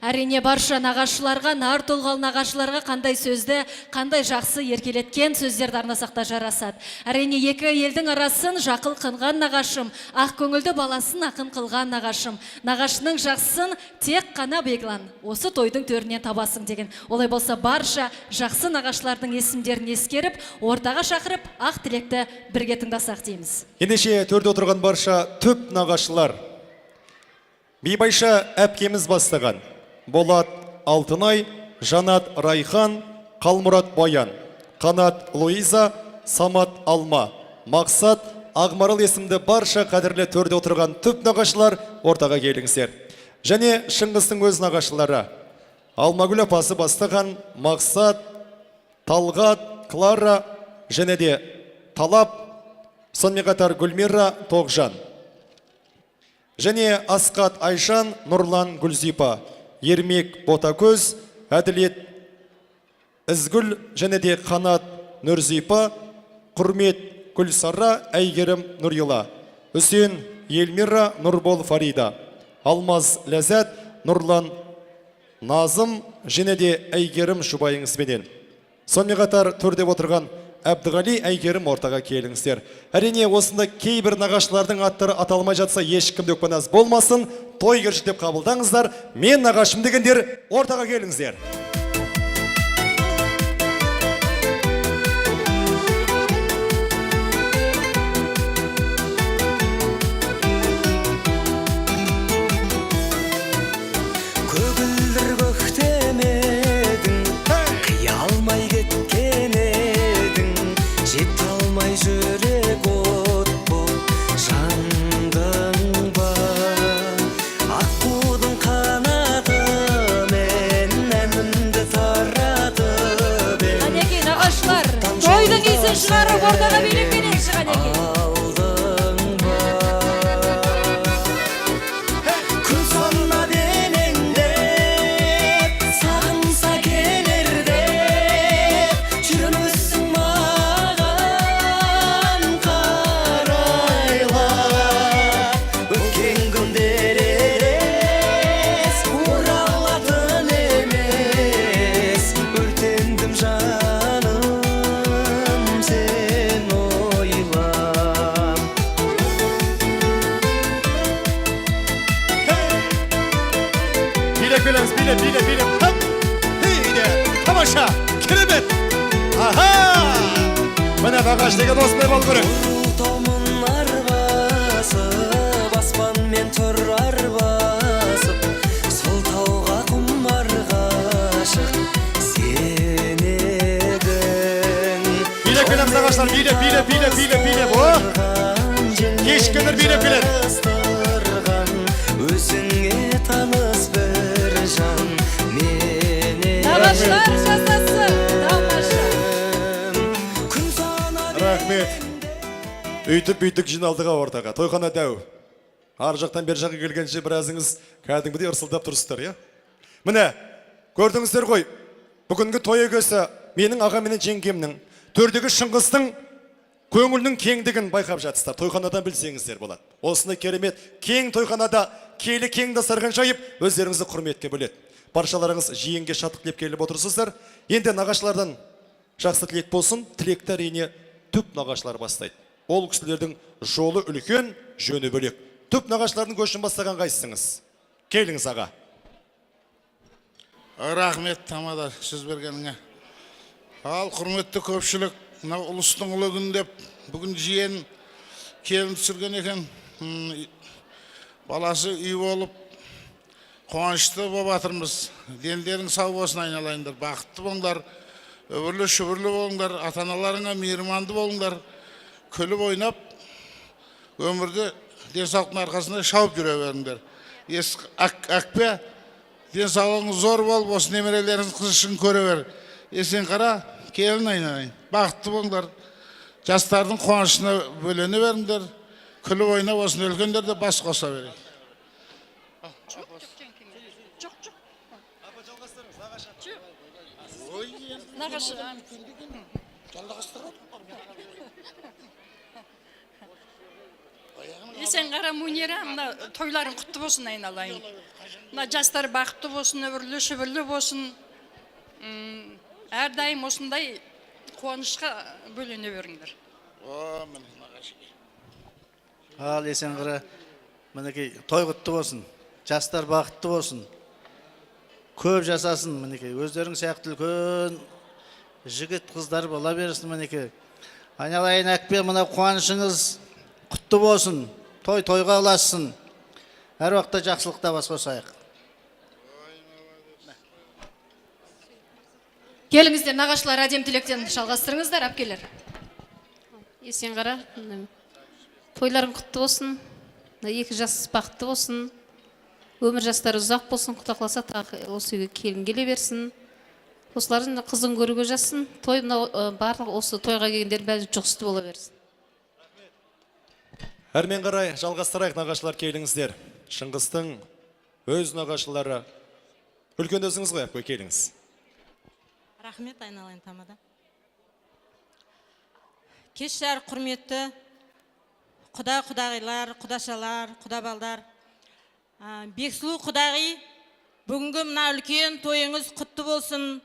Әрине, барша нағашыларға, нар тұлғалы нағашыларға қандай сөзді, қандай жақсы еркелеткен сөздерді арнасақ та жарасады. Әрине, екі елдің арасын жақын қылған нағашым, ақ көңілді баласын ақын қылған нағашым. Нағашының жақсысын тек қана Беглан, осы тойдың төрінен табасың деген. Олай болса, барша жақсы нағашылардың есімдерін ескеріп, ортаға шақырып, ақ тілекті бірге тыңдасақ дейміз.
Ендеше төрде отырған барша түп нағашылар, Бибайша әпкеміз бастаған Болат Алтынай, Жанат Райхан, Қалмұрат Баян, Қанат Луиза, Самат Алма, Мақсат Ақмарал есімді барша қадірлі төрде отырған түп нағашылар ортаға келіңіздер. Және Шыңғыстың өз нағашылары Алмагүл апасы бастаған Мақсат, Талғат, Клара және де Талап, сонымен қатар Гүлмира Тоғжан. Және Асқат Айшан, Нұрлан Гүлзипа, Ермек Ботакөз, Әділет Ізгүл және де Қанат Нұрзипа, Құрмет Гүлсара, Әйгерім Нұрила, Үсен Елмира, Нұрбол Фарида, Алмаз Ләззат, Нұрлан Назым және де Әйгерім жұбайыңызбенен. Сонымен қатар төрде отырған Әбдіғали, Әйгерім ортаға келіңіздер. Әрине, осында кейбір нағашылардың аттары аталмай жатса, ешкімде өкпеназ болмасын, той керші деп қабылдаңыздар. Мен нағашым дегендер ортаға келіңіздер.
Көгілдір көктем едің, қия алмай кеткен едің, жете алмай жүрек от боп жандың ба? Аққудың қанатымен әнімді таратып ем.
Қанекей, нағашылар, тойдың иісін шығарып ортаға билеп берейікші, қанекей.
Алдың ба? Күн санап елеңдеп, сағынса келер деп, жүрмісің маған қарайлап. Өткен күндер елес, оралатын емес, өртендім жаным сен ойлап.
Билеп келеміз, билеп, билеп, билеп. Хоп! Хейде! Тамаша! Керемет! Аха! Міне нағаш деген осындай болу керек.
Таумын арбасып, аспанмен тұрар басып, сол тауға құмар ғашық сен едің.
Билеп келеміз, нағашылар, билеп, билеп, билеп, билеп, билеп. О! Кешкіндер билеп келеді.
Өзіңе таныс бір жан мен
Нағашылар жасасын, тамаша.
Рахмет. Үйтіп бүйтіп жиналдық ортаға. Тойхана дәу. Ар жақтан бер жаққа келгенше біразыңыз кәдімгідей ырсылдап тұрсыздар, иә? Міне, көрдіңіздер ғой. Бүгінгі той егесі менің ағам менен жеңгемнің, төрдегі Шыңғыстың көңілінің кеңдігін байқап жатсыздар. Тойханадан білсеңіздер болады. Осындай керемет кең тойханада келі кең дастархан жайып, өздеріңізді құрметке бөледі. Баршаларыңыз жиенге шаттық тілеп келіп отырсыздар. Енді нағашылардан жақсы тілек болсын. Тілекті әрине түп нағашылар бастайды. Ол кісілердің жолы үлкен, жөні бөлек. Түп нағашылардың көшін бастаған қайсысыңыз? Келіңіз, аға.
Рахмет, тамада, сөз бергеніңе. Ал, құрметті көпшілік, мынау ұлыстың ұлы күні деп бүгін жиен келін түсірген екен. Баласы үй болып, қуанышты болып жатырмыз. Дендерің сау болсын, айналайындар, бақытты болыңдар, үбірлі шүбірлі болыңдар, ата-аналарыңа мейірманды болыңдар, күліп ойнап, өмірде денсаулықтың арқасында шауып жүре беріңдер. Әкпе, денсаулығың зор болып, осы немерелеріңіз қызығын көре бер. Есенқара, келін айналайын, бақытты болыңдар. Жастардың қуанышына бөлене беріңдер. Күліп ойнап осыны үлкендер де бас қоса берейік.
Жоқ, жоқ. Нағашы.
Есенқара, Мунира, мына тойларың құтты болсын, айналайын. Мына жастар бақытты болсын, үбірлі шүбірлі болсын. Әрдайым осындай қуанышқа бөлене беріңдер.
О, міне нағашы.
Ал Есенқара, мінекей той құтты болсын, жастар бақытты болсын, көп жасасын, мінекей өздерің сияқты үлкен жігіт қыздар бола берсін, мінекей. Айналайын әкпе, мына қуанышыңыз құтты болсын, той тойға ұлассын, әр уақытта жақсылықта бас қосайық.
Келіңіздер, нағашылар, әдем тілектен жалғастырыңыздар, әпкелер.
Есенқара, тойларың құтты болсын, екі жас бақытты болсын, өмір жастары ұзақ болсын, құда қаласа тағы осы үйге келін келе берсін, осылардың қызын көруге жазсын, той мынау барлық осы тойға келгендер бәрі жұғысты бола берсін.
Әрмен қарай жалғастырайық, нағашылар, келіңіздер. Шыңғыстың өз нағашылары. Үлкен өзіңіз ғой, әпке, келіңіз.
Рахмет, айналайын тамада. Кеш жарық құрметті құда құдағилар, құдашалар, құдабалдар. Бексұлу құдағи, бүгінгі мына үлкен тойыңыз құтты болсын.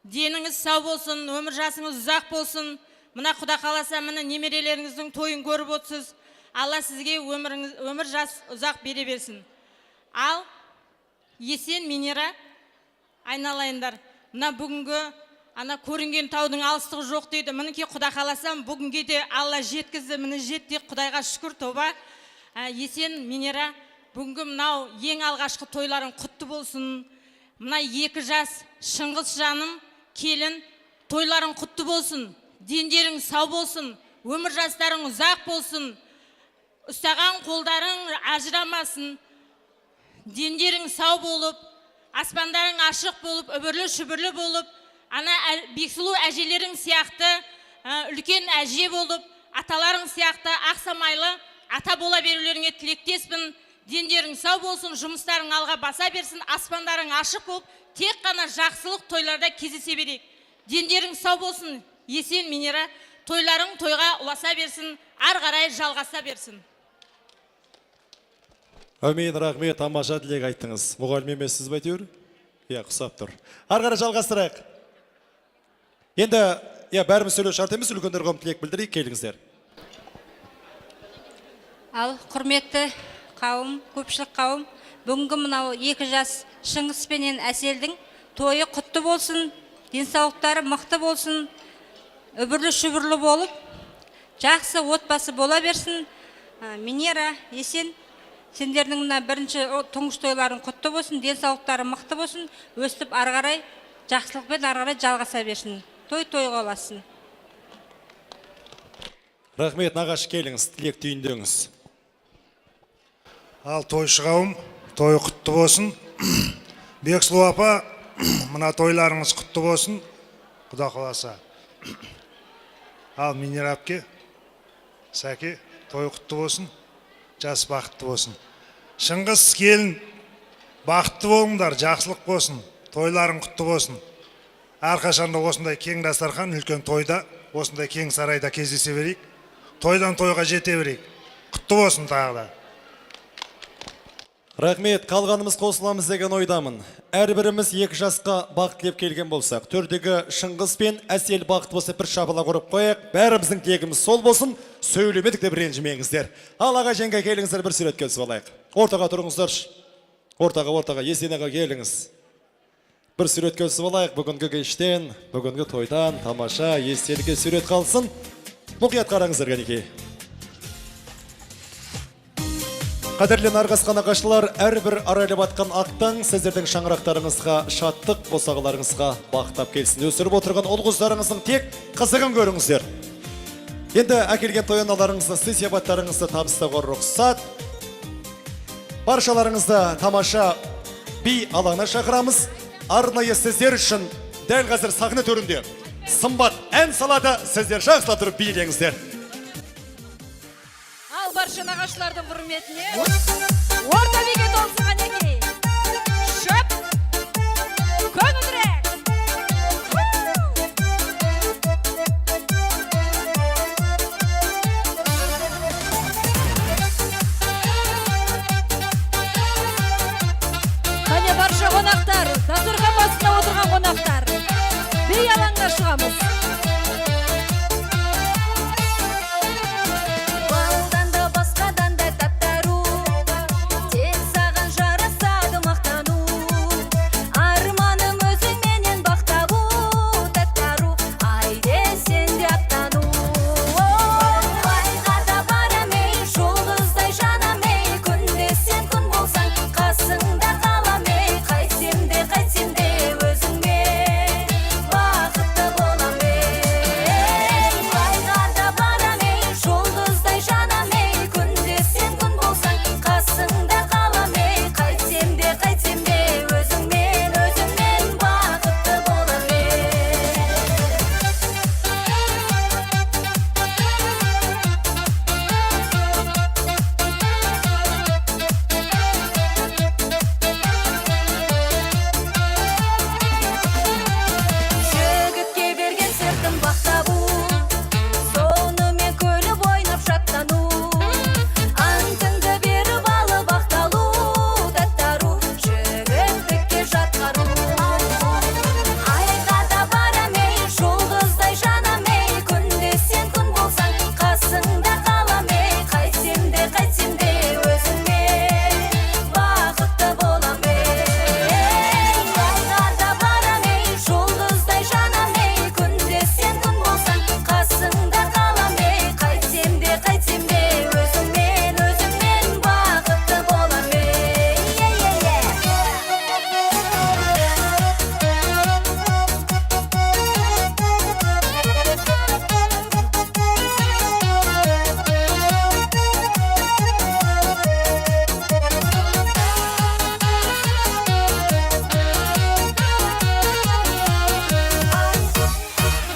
Деніңіз сау болсын, өмір жасыңыз ұзақ болсын. Мына құда қаласа міне немерелеріңіздің тойын көріп отырсыз. Алла сізге өмір жас ұзақ бере берсін. Ал Есен, Минера, айналайындар, мына бүгінгі ана көрінген таудың алыстығы жоқ дейді. Мінекей құда қаласам бүгінге де Алла жеткізді, міне жеттік, Құдайға шүкір, тоба. Есен, Минера, бүгінгі мынау ең алғашқы тойларың құтты болсын. Мына екі жас Шыңғыс жаным, келін, тойларың құтты болсын, дендерің сау болсын, өмір жастарың ұзақ болсын, ұстаған қолдарың ажырамасын, дендерің сау болып, аспандарың ашық болып, үбірлі шүбірлі болып, ана Бексұлу әжелерің сияқты үлкен әже болып, аталарың сияқты ақсамайлы ата бола берулеріңе тілектеспін. Дендерің сау болсын, жұмыстарың алға баса берсін, аспандарың ашық болып, тек қана жақсылық тойларда кездесе берейік. Дендерің сау болсын, Есен, Минера, тойларың тойға ұласа берсін, ары қарай жалғаса берсін.
Әмин, рахмет, тамаша тілек айттыңыз. Мұғалім емессіз бе әйтеуір? Иә, құсап тұр. Ары қарай жалғастырайық. Енді, иә, бәріміз сөйлеу шарт емес, үлкендер қауым тілек білдірейік, келіңіздер.
Ал, құрметті қауым, көпшілік қауым, бүгінгі мынау екі жас Шыңғыс пенен Әселдің тойы құтты болсын, денсаулықтары мықты болсын, үбірлі шүбірлі болып, жақсы отбасы бола берсін. Минера, Есен, сендердің мына бірінші тұңғыш тойларың құтты болсын, денсаулықтары мықты болсын, өстіп ары қарай жақсылықпен ары қарай жалғаса берсін. Той тойға ұлассын.
Рахмет, нағашы, келіңіз, тілек түйіндеңіз.
Ал тойшы қауым, тойы құтты болсын. Бексұлу апа, мына тойларыңыз құтты болсын, құда қаласа. Ал Минера әпке, Сәке, той құтты болсын, жас бақытты болсын. Шыңғыс келін, бақытты болыңдар, жақсылық болсын, тойларың құтты болсын. Әрқашанда осындай кең дастархан, үлкен тойда, осындай кең сарайда кездесе берейік. Тойдан тойға жете берейік. Құтты болсын тағы да.
Рахмет, қалғанымыз қосыламыз деген ойдамын. Әрбіріміз екі жасқа бақыт тілеп келген болсақ, төрдегі Шыңғыс пен Әсел бақыт болса бір шапалақ ұрып қояйық. Бәріміздің тілегіміз сол болсын, сөйлемедік деп ренжімеңіздер. Ал аға жеңге келіңіздер, бір суретке түсіп алайық. Ортаға тұрыңыздаршы. Ортаға, ортаға, Есен аға келіңіз. Бір суретке түсіп алайық. Бүгінгі кештен, бүгінгі тойдан тамаша естелікке сурет қалсын. Мұқият қараңыздар, кәнекей. Қадірлі нарғасқан ағашылар, әрбір арайлап атқан ақтың сіздердің шаңырақтарыңызға шаттық, босағаларыңызға бақыт келсін. Өсіріп отырған ұл қыздарыңыздың тек қызығын көріңіздер. Енді әкелген той аналарыңызды, сый сияпаттарыңызды табыстауға рұқсат. Баршаларыңызды тамаша би алаңына шақырамыз. Арнайы сіздер үшін дәл қазір сахна төрінде Сымбат ән салады, сіздер жақсылап тұрып билеңіздер.
Ал барша нағашылардың құрметіне орта биге толсын, қанекей. Шөп! Көңілдірек! Қане, барша қонақтар, дастархан басында отырған қонақтар, би алаңына шығамыз.
Балдан да, басқадан да тәтті, тек саған жарасады мақтану. Арманым өзіңменен бақ табу, тәтті ару, ай десең де аттану. Айға да барам ей, жұлдыздай жанам ей, күнде сен күн болсаң, қасыңда қалам ей, қайтсем де, қайтсем де өзіңмен бақытты болам ей. Айға да барам ей, жұлдыздай жанам ей, күнде сен күн болсаң, қасыңда қалам ей, қайтсем де, қайтсем де өзіңмен, өзіңмен бақытты болам ей. Жігітке берген сертім бақ табу, сонымен күліп ойнап шаттану, антыңды беріп алып ақталу, тәтті ару, жігіттікке жатқару. Айға да барам ей, жұлдыздай жанам ей, күнде сен күн болсаң, қасыңда қалам ей, қайтсем де, қайтсем де өзіңмен бақытты болам ей. Айға да барам ей, жұлдыздай жанам ей, күнде сен күн болсаң, қасыңда қалам ей, қайтсем де, қайтсем де өзіңмен, өзіңмен бақытты болам ей.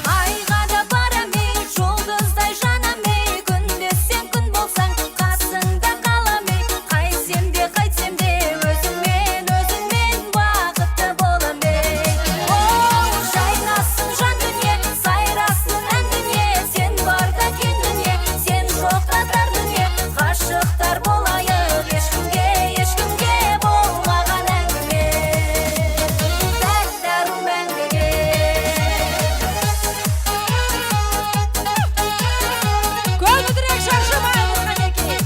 Айға да барам ей, жұлдыздай жанам ей, күнде сен күн болсаң, қасыңда қалам ей, қайтсем де, қайтсем де өзіңмен, өзіңмен бақытты болам ей. О, жайнасын жан дүние, сайрасын ән дүние, сен барда кең дүние, сен жоқта тар дүние, ғашықтар болайық, ешкімге, ешкімге болмаған әңгіме. Тәтті ару мәңгіге.
Көңілдірек, шаршамаймыз, қанекей.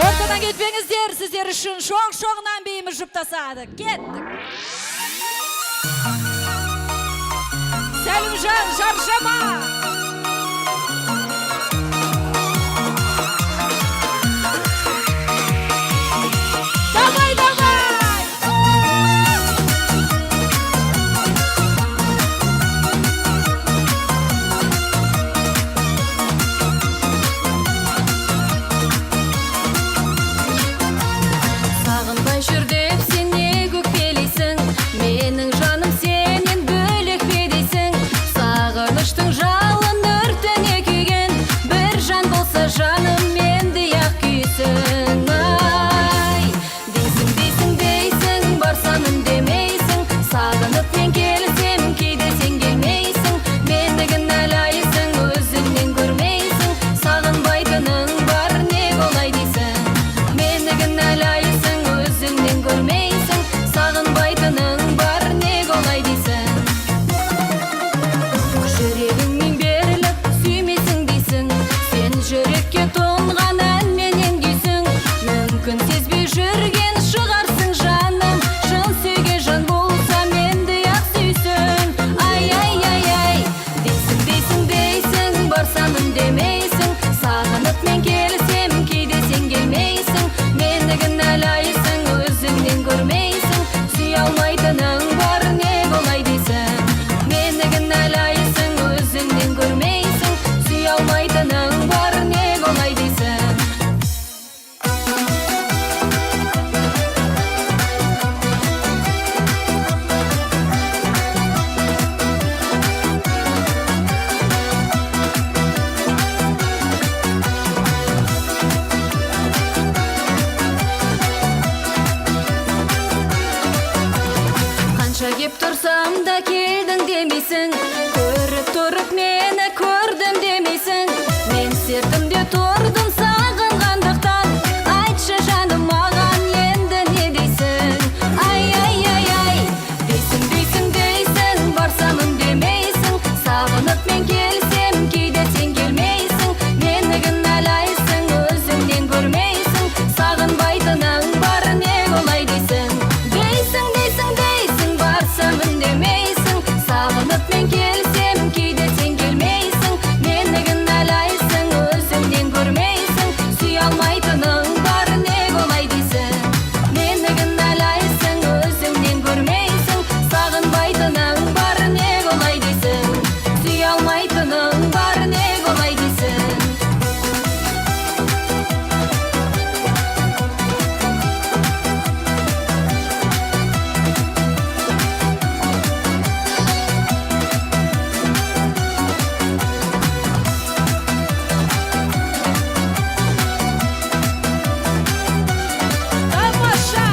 Ортадан кетпеңіздер, сіздер үшін шоқ-шоғынан биіміз жұптасады. Кеттік. Сәлімжан, шаршама! Давай, давай!
Сағынбай жүр деп сен неге өкпелейсің? Менің жаным сенен бөлек пе дейсің? Сағыныштың жалыны Деп тұрсам да келдің демейсің, көріп тұрып мені көрдім демейсің. Мен сертімде тұрдым сағынғандықтан, айтшы жаным маған енді не дейсің? Ай, ай, ай, ай, дейсің, дейсің, дейсің, барсам үндемейсің. Сағынып мен келсем, кейде сен келмейсің. Мені кінәлайсың, өзіңнен көрмейсің. Сағынбайтының бар, не олай дейсің? Дейсің, дейсің, дейсің, барсам үндемейсің. Сағынып мен келсем, кейде сен келмейсің. Мені кінәлайсың, өзіңнен көрмейсің. Сүйе алмайтының бар, не олай дейсің? Мені кінәлайсың, өзіңнен көрмейсің. Сағынбайтының бар, не олай дейсің? Сүйе алмайтының бар, не олай дейсің?
Тамаша!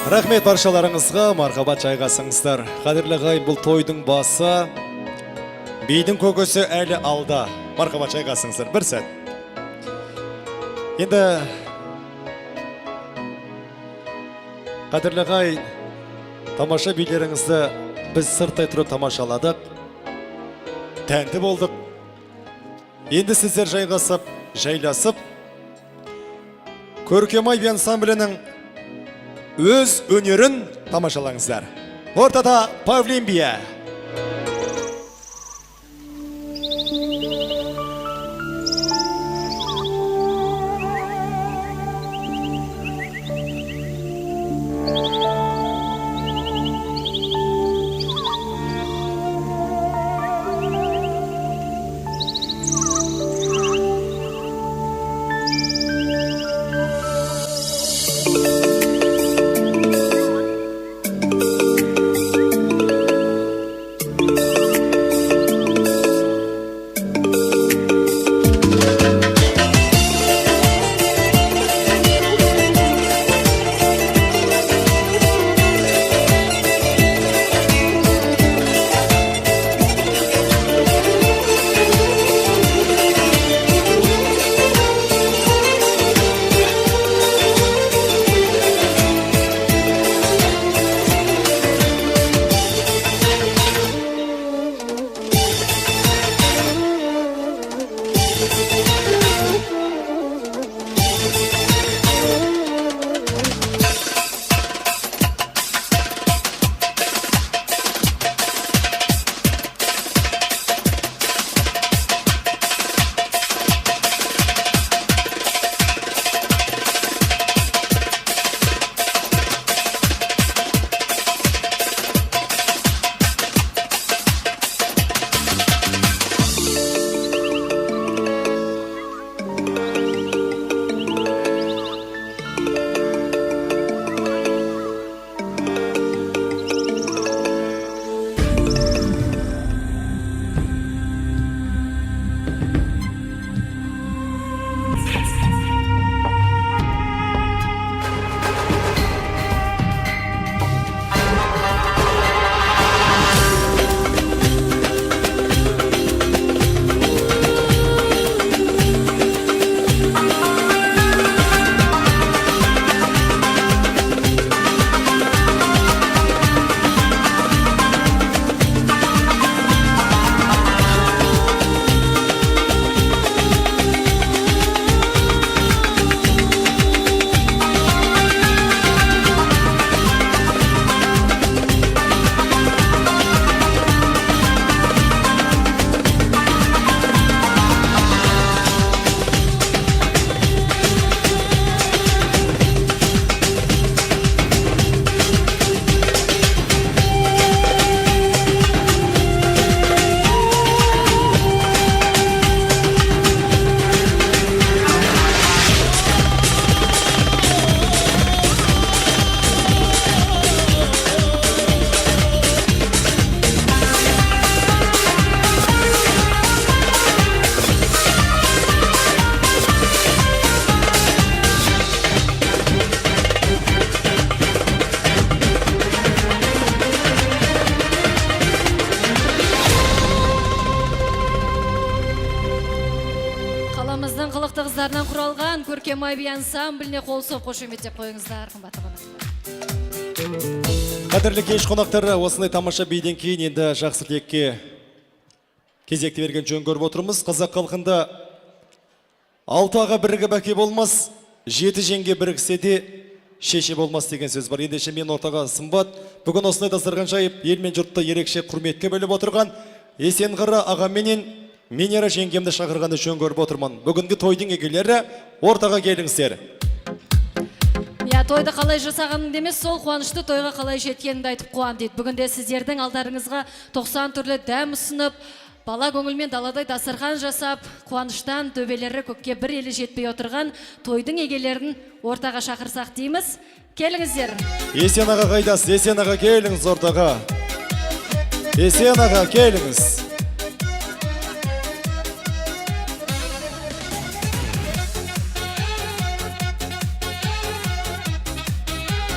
Рахмет баршаларыңызға, мархабат жайғасыңыздар. Қадірлі ағайын, бұл тойдың басы, бидің көкесі әлі алда. Мархабат жайғасыңыздар, бір сәт. Енді қадірлі ағайын, тамаша билеріңізді біз сырттай тұрып тамашаладық, тәнті болдық. Енді сіздер жайғасып, жайласып, Көркемай би ансамблінің өз өнерін тамашалаңыздар. Ортада Павлин биі.
Арман көркем би ансамбліне қол соғып қошеметтеп қойыңыздар, қымбатты қонақтар.
Қадірлі кеш қонақтары, осындай тамаша биден кейін енді жақсы тілекке кезекті берген жөн көріп отырмыз. Қазақ халқында алты аға бірігіп әке болмас, жеті жеңге біріксе де шеше болмас деген сөз бар. Ендеше мен ортаға Сымбат бүгін осындай дастархан жайып, ел мен жұртты ерекше құрметке бөлеп отырған Есенқара аға менен Минера жеңгемді шақырғанды жөн көріп отырмын. Бүгінгі тойдың егелері, ортаға келіңіздер.
Я, тойды қалай жасағаныңды емес, сол қуанышты тойға қалай жеткеніңді айтып қуан дейді. Бүгінде сіздердің алдарыңызға 90 түрлі дәм ұсынып, бала көңілмен даладай дастархан жасап, қуаныштан төбелері көкке бір елі жетпей отырған тойдың егелерін ортаға шақырсақ дейміз. Келіңіздер.
Есен аға қайдасыз? Есен аға, келіңіз ортаға. Есен аға, келіңіз.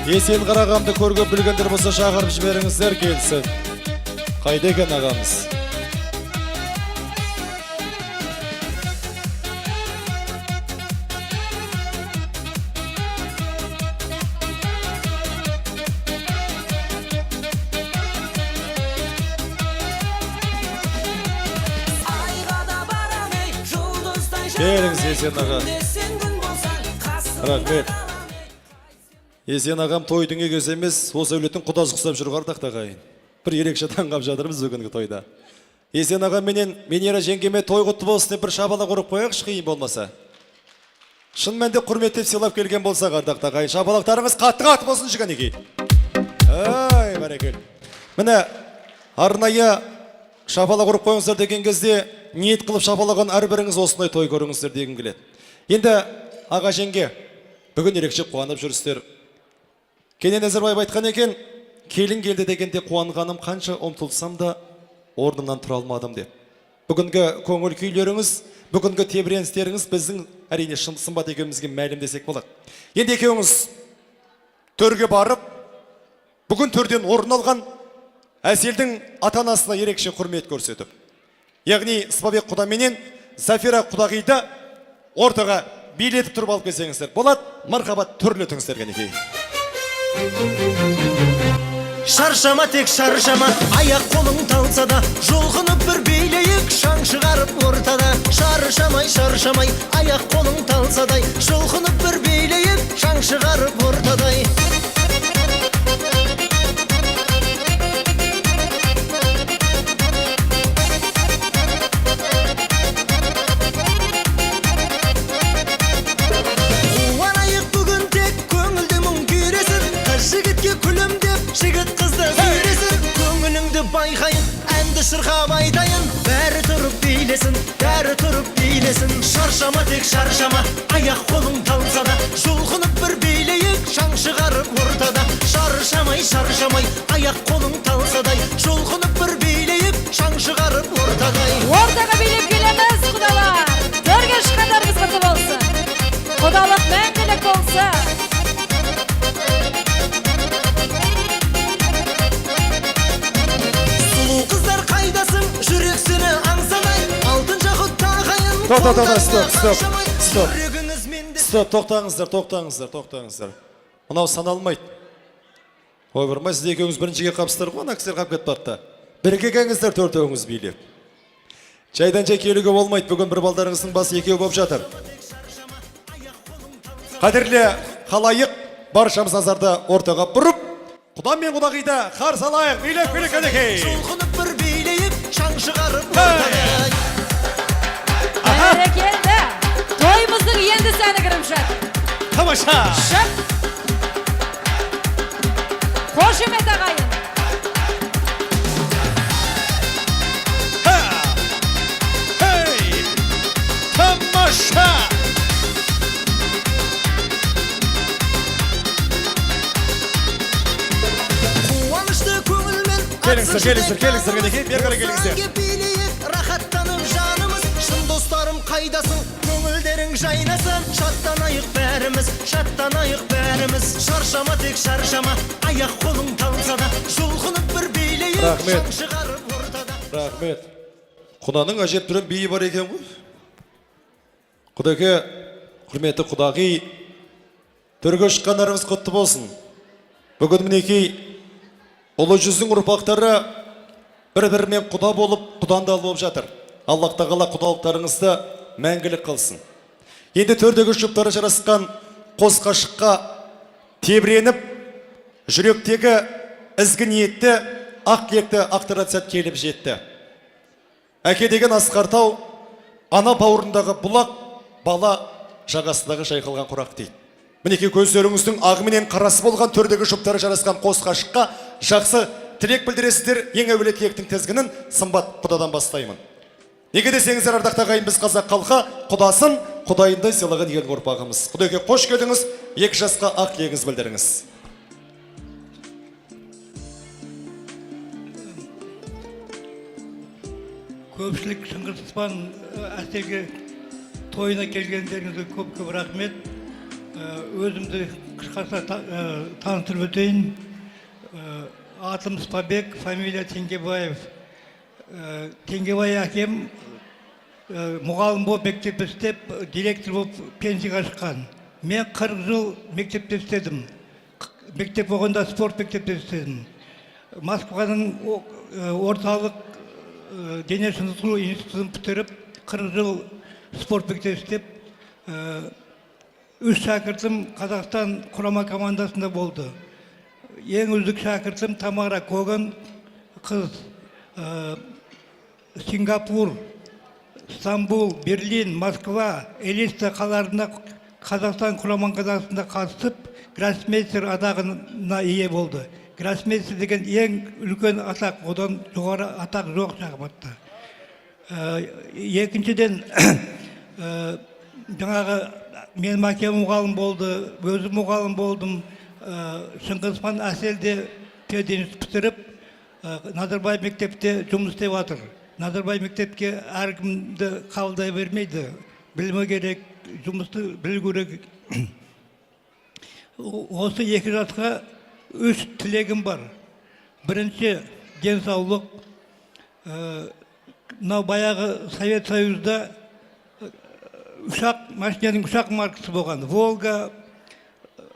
Есен ағамды көрген білгендер болса шақырып жіберіңіздер, келсін. Қайда екен ағамыз? Келіңіз, Есен аға. Рахмет. Есен ағам тойдың егесі емес, осы әулеттің құдасы ұқсап жүр, ардақты ағайын. Бір ерекше таңғалып жатырмыз бүгінгі тойда. Есен ағам менен Минера жеңгеме той құтты болсын деп бір шапалақ ұрып қояйықшы, қиын болмаса. Шын мәнде құрметтеп сыйлап келген болсақ, ардақты ағайын, шапалақтарыңыз қатты-қатты болсын, жігітекей. Ай, бәрекелді. Міне, арнайы шапалақ ұрып қойыңыздар деген кезде ниет қылып шапалаған әрбіріңіз осындай той көріңіздер дегім келеді. Енді аға жеңге, бүгін ерекше қуанып жүрсіздер. Кенен Әзірбаев айтқан екен, келін келді дегенде қуанғаным қанша, ұмтылсам да орнымнан тұра алмадым деп. Бүгінгі көңіл күйлеріңіз, бүгінгі тебіреністеріңіз біздің әрине Сымбат екеумізге мәлім десек болады. Енді екеуіңіз төрге барып, бүгін төрден орын алған Әселдің ата-анасына ерекше құрмет көрсетіп, яғни Сыбабек құда менен Зафира құдағиды ортаға билетіп тұрып алып келсеңіздер болады. Мархабат, төрлетіңіздер кәнекей.
Шаршама, тек шаршама, аяқ қолың талса да, жұлқынып бір билейік, шаң шығарып ортада. Шаршамай, шаршамай, аяқ қолың талсадай, жұлқынып бір билейік, шаң шығарып ортадай. Қуанайық бүгін тек, көңілді мұң күйресін, қыз жігітке күлімдеп, жігіт қызды сүйресін. Көңіліңді байқайын, әнді шырқап айтайын, бәрі тұрып билесін, бәрі тұрып билесін. Шаршама, тек шаршама, аяқ қолың талса да, жұлқынып бір билейік, шаң шығарып ортада. Шаршамай, шаршамай, аяқ қолың талсадай, жұлқынып бір билейік, шаң шығарып ортадай.
Ортаға билеп келеміз, құдалар. Төрге шыққандарыңыз құтты болсын. Құдалық мәңгілік болсын.
Сұлу қыздар қайдасың, жүрек сені аңсамай, алтын жақұт тағайын.
Тоқта, тоқта, стоп, стоп, стоп. Стоп, тоқтаңыздар, тоқтаңыздар, тоқтаңыздар. Мынау саналмайды. Ойбырмай, сіз екеуіңіз біріншіге қапсыздар ғой, ана кісілер қап кетіп барды. Бірге келіңіздер, төртеуіңіз билеп. Жайдан жай келуге болмайды, бүгін бір балдарыңыздың басы екеу болып жатыр. Қадірлі халайық, баршамыз назарды ортаға бұрып, құда мен құдағиды қарсы алайық, билеп билеп кәнекей.
Жұлқынып бір билейік, шаң шығарып ортадай.
Бәрекелді. Тойымыздың енді сәні кіріп жатыр.
Тамаша.
Шық. Қошемет ағайын.
Хей! Тамаша!
Қуанышты көңілмен
Келіңіздер, келіңіздер, келіңіздер, кәнекей, бері қарай келіңіздер.
Әнге билейік, рахаттанып жанымыз. Шын достарым қайдасың, көңілдерің жайнасын. Шаттанайық бәріміз, шаттанайық бәріміз. Шаршама, тек шаршама, аяқ қолың талса да, жұлқынып бір билейік,
Рахмет.
шаң шығарып ортада.
Рахмет. Құданың әжептәуір биі бар екен ғой. Құдеке, Құрметті құдағи, төрге шыққандарыңыз құтты болсын. Бүгін мінекей ұлы жүздің ұрпақтары бір-бірімен құда болып, құдандал болып жатыр. Аллах тағала құдалықтарыңызды мәңгілік қылсын. Енді төрдегі жұптары жарасқан қос ғашыққа тебіреніп, жүректегі ізгі ниетті, ақ тілекті ақтарат сәт келіп жетті. Әке деген асқар тау, ана бауырындағы бұлақ, бала жағасындағы жайқалған құрақ дейді. Мінекей көздеріңіздің ағы менен қарасы болған төрдегі жұптары жарасқан қос ғашыққа жақсы тілек білдіресіздер. Ең әуелі тілектің тізгінін Сымбат құдадан бастаймын. Неге десеңіздер, ардақты ағайын, біз қазақ халқы құдасын құдайындай сыйлаған ел ұрпағымыз. Құдеке, қош келдіңіз, екі жасқа ақ тілегіңізді білдіріңіз.
Көпшілік Шыңғысхан Әселге тойына келгендеріңізге көп-көп рахмет. Өзімді қысқаша таныстырып өтейін. Атым Спабек, фамилия Теңгебаев. Теңгебай әкем мұғалім болып мектепте істеп, директор болып пенсияға шыққан. Мен 40 жыл мектепте істедім. Мектеп болғанда спорт мектепте істедім. Москваның орталық дене шынықтыру институтын бітіріп, 40 жыл спорт мектепте істеп, үш шәкіртім Қазақстан құрама командасында болды. Ең үздік шәкіртім Тамара Коган қыз. Сингапур, Стамбул, Берлин, Москва, Элиста қалаларына Қазақстан құрама командасында қатысып, гроссмейстер атағына ие болды. Гроссмейстер деген ең үлкен атақ, одан жоғары атақ жоқ шахматта. Екіншіден, жаңағы менің әкем мұғалім болды, өзім мұғалім болдым. Шыңғысхан Әсел де пединститут бітіріп, Назарбаев мектепте жұмыс істеп жатыр. Назарбаев мектепке әркімді қабылдай бермейді. Білімі керек, жұмысты білу керек. Осы екі жасқа үш тілегім бар. Бірінші, денсаулық. Мынау баяғы Совет Союзда ұшақ, машинаның ұшақ маркасы болған. Волга,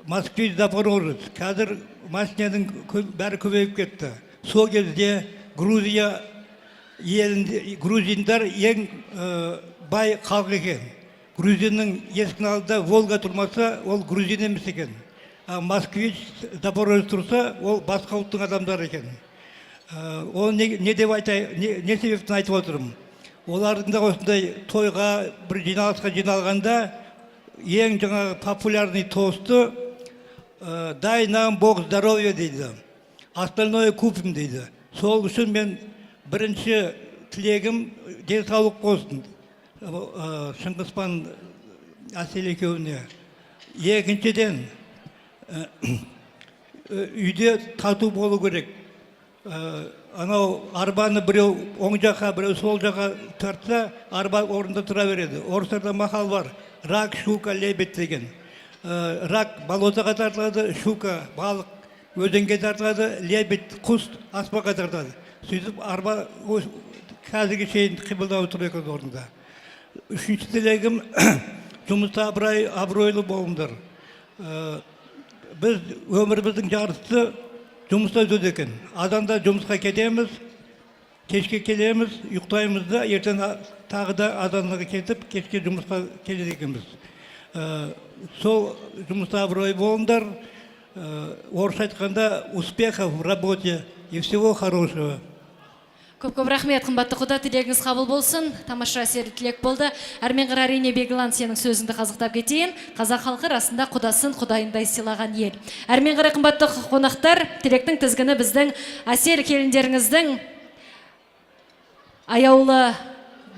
Москвич, Запорожец. Қазір машинаның бәрі көбейіп кетті. Сол кезде Грузия елінде грузиндар ең бай халық екен. Грузиннің есігінің алдында Волга тұрмаса, ол грузин емес екен. А Москвич, Запорожец тұрса, ол басқа ұлттың адамдары екен. Оны не деп айтай, не себептен айтып отырмын? Олардың да осындай тойға, бір жиналысқа жиналғанда ең жаңағы популярный тосты «Дай нам Бог здоровья» дейді. «Остальное купим» дейді. Сол үшін мен бірінші тілегім денсаулық болсын Шыңғысхан, Әсел екеуіне. Екіншіден, үйде тату болу керек. Анау арбаны біреу оң жаққа, біреу сол жаққа тартса, арба орнында тұра береді. Орыстарда мақал бар: рак, щука, лебедь деген. Рак болотоға тартылады, щука, балық өзенге тартылады, лебедь, құс аспанға тартады. Сөйтіп арба қазірге шейін қимылдап тұр екен орнында. Үшінші тілегім: жұмыста абыройлы болыңдар. Біз өміріміздің жартысы жұмыста өтеді екен. Азанда жұмысқа кетеміз, кешке келеміз, ұйықтаймыз да, ертең тағы да азанға кетіп, кешке жұмысқа келеді екенбіз. Сол жұмыста абырой болыңдар. Орысша айтқанда, успехов в работе и всего хорошего.
Көп көп рахмет, қымбатты құда, тілегіңіз қабыл болсын. Тамаша, әсерлі тілек болды. Әрмен қарай, әрине, Бегілан, сенің сөзіңді қазықтап кетейін. Қазақ халқы расында құдасын құдайындай сыйлаған ел. Әрмен қарай, қымбатты қонақтар, тілектің тізгіні біздің Әсел келіндеріңіздің аяулы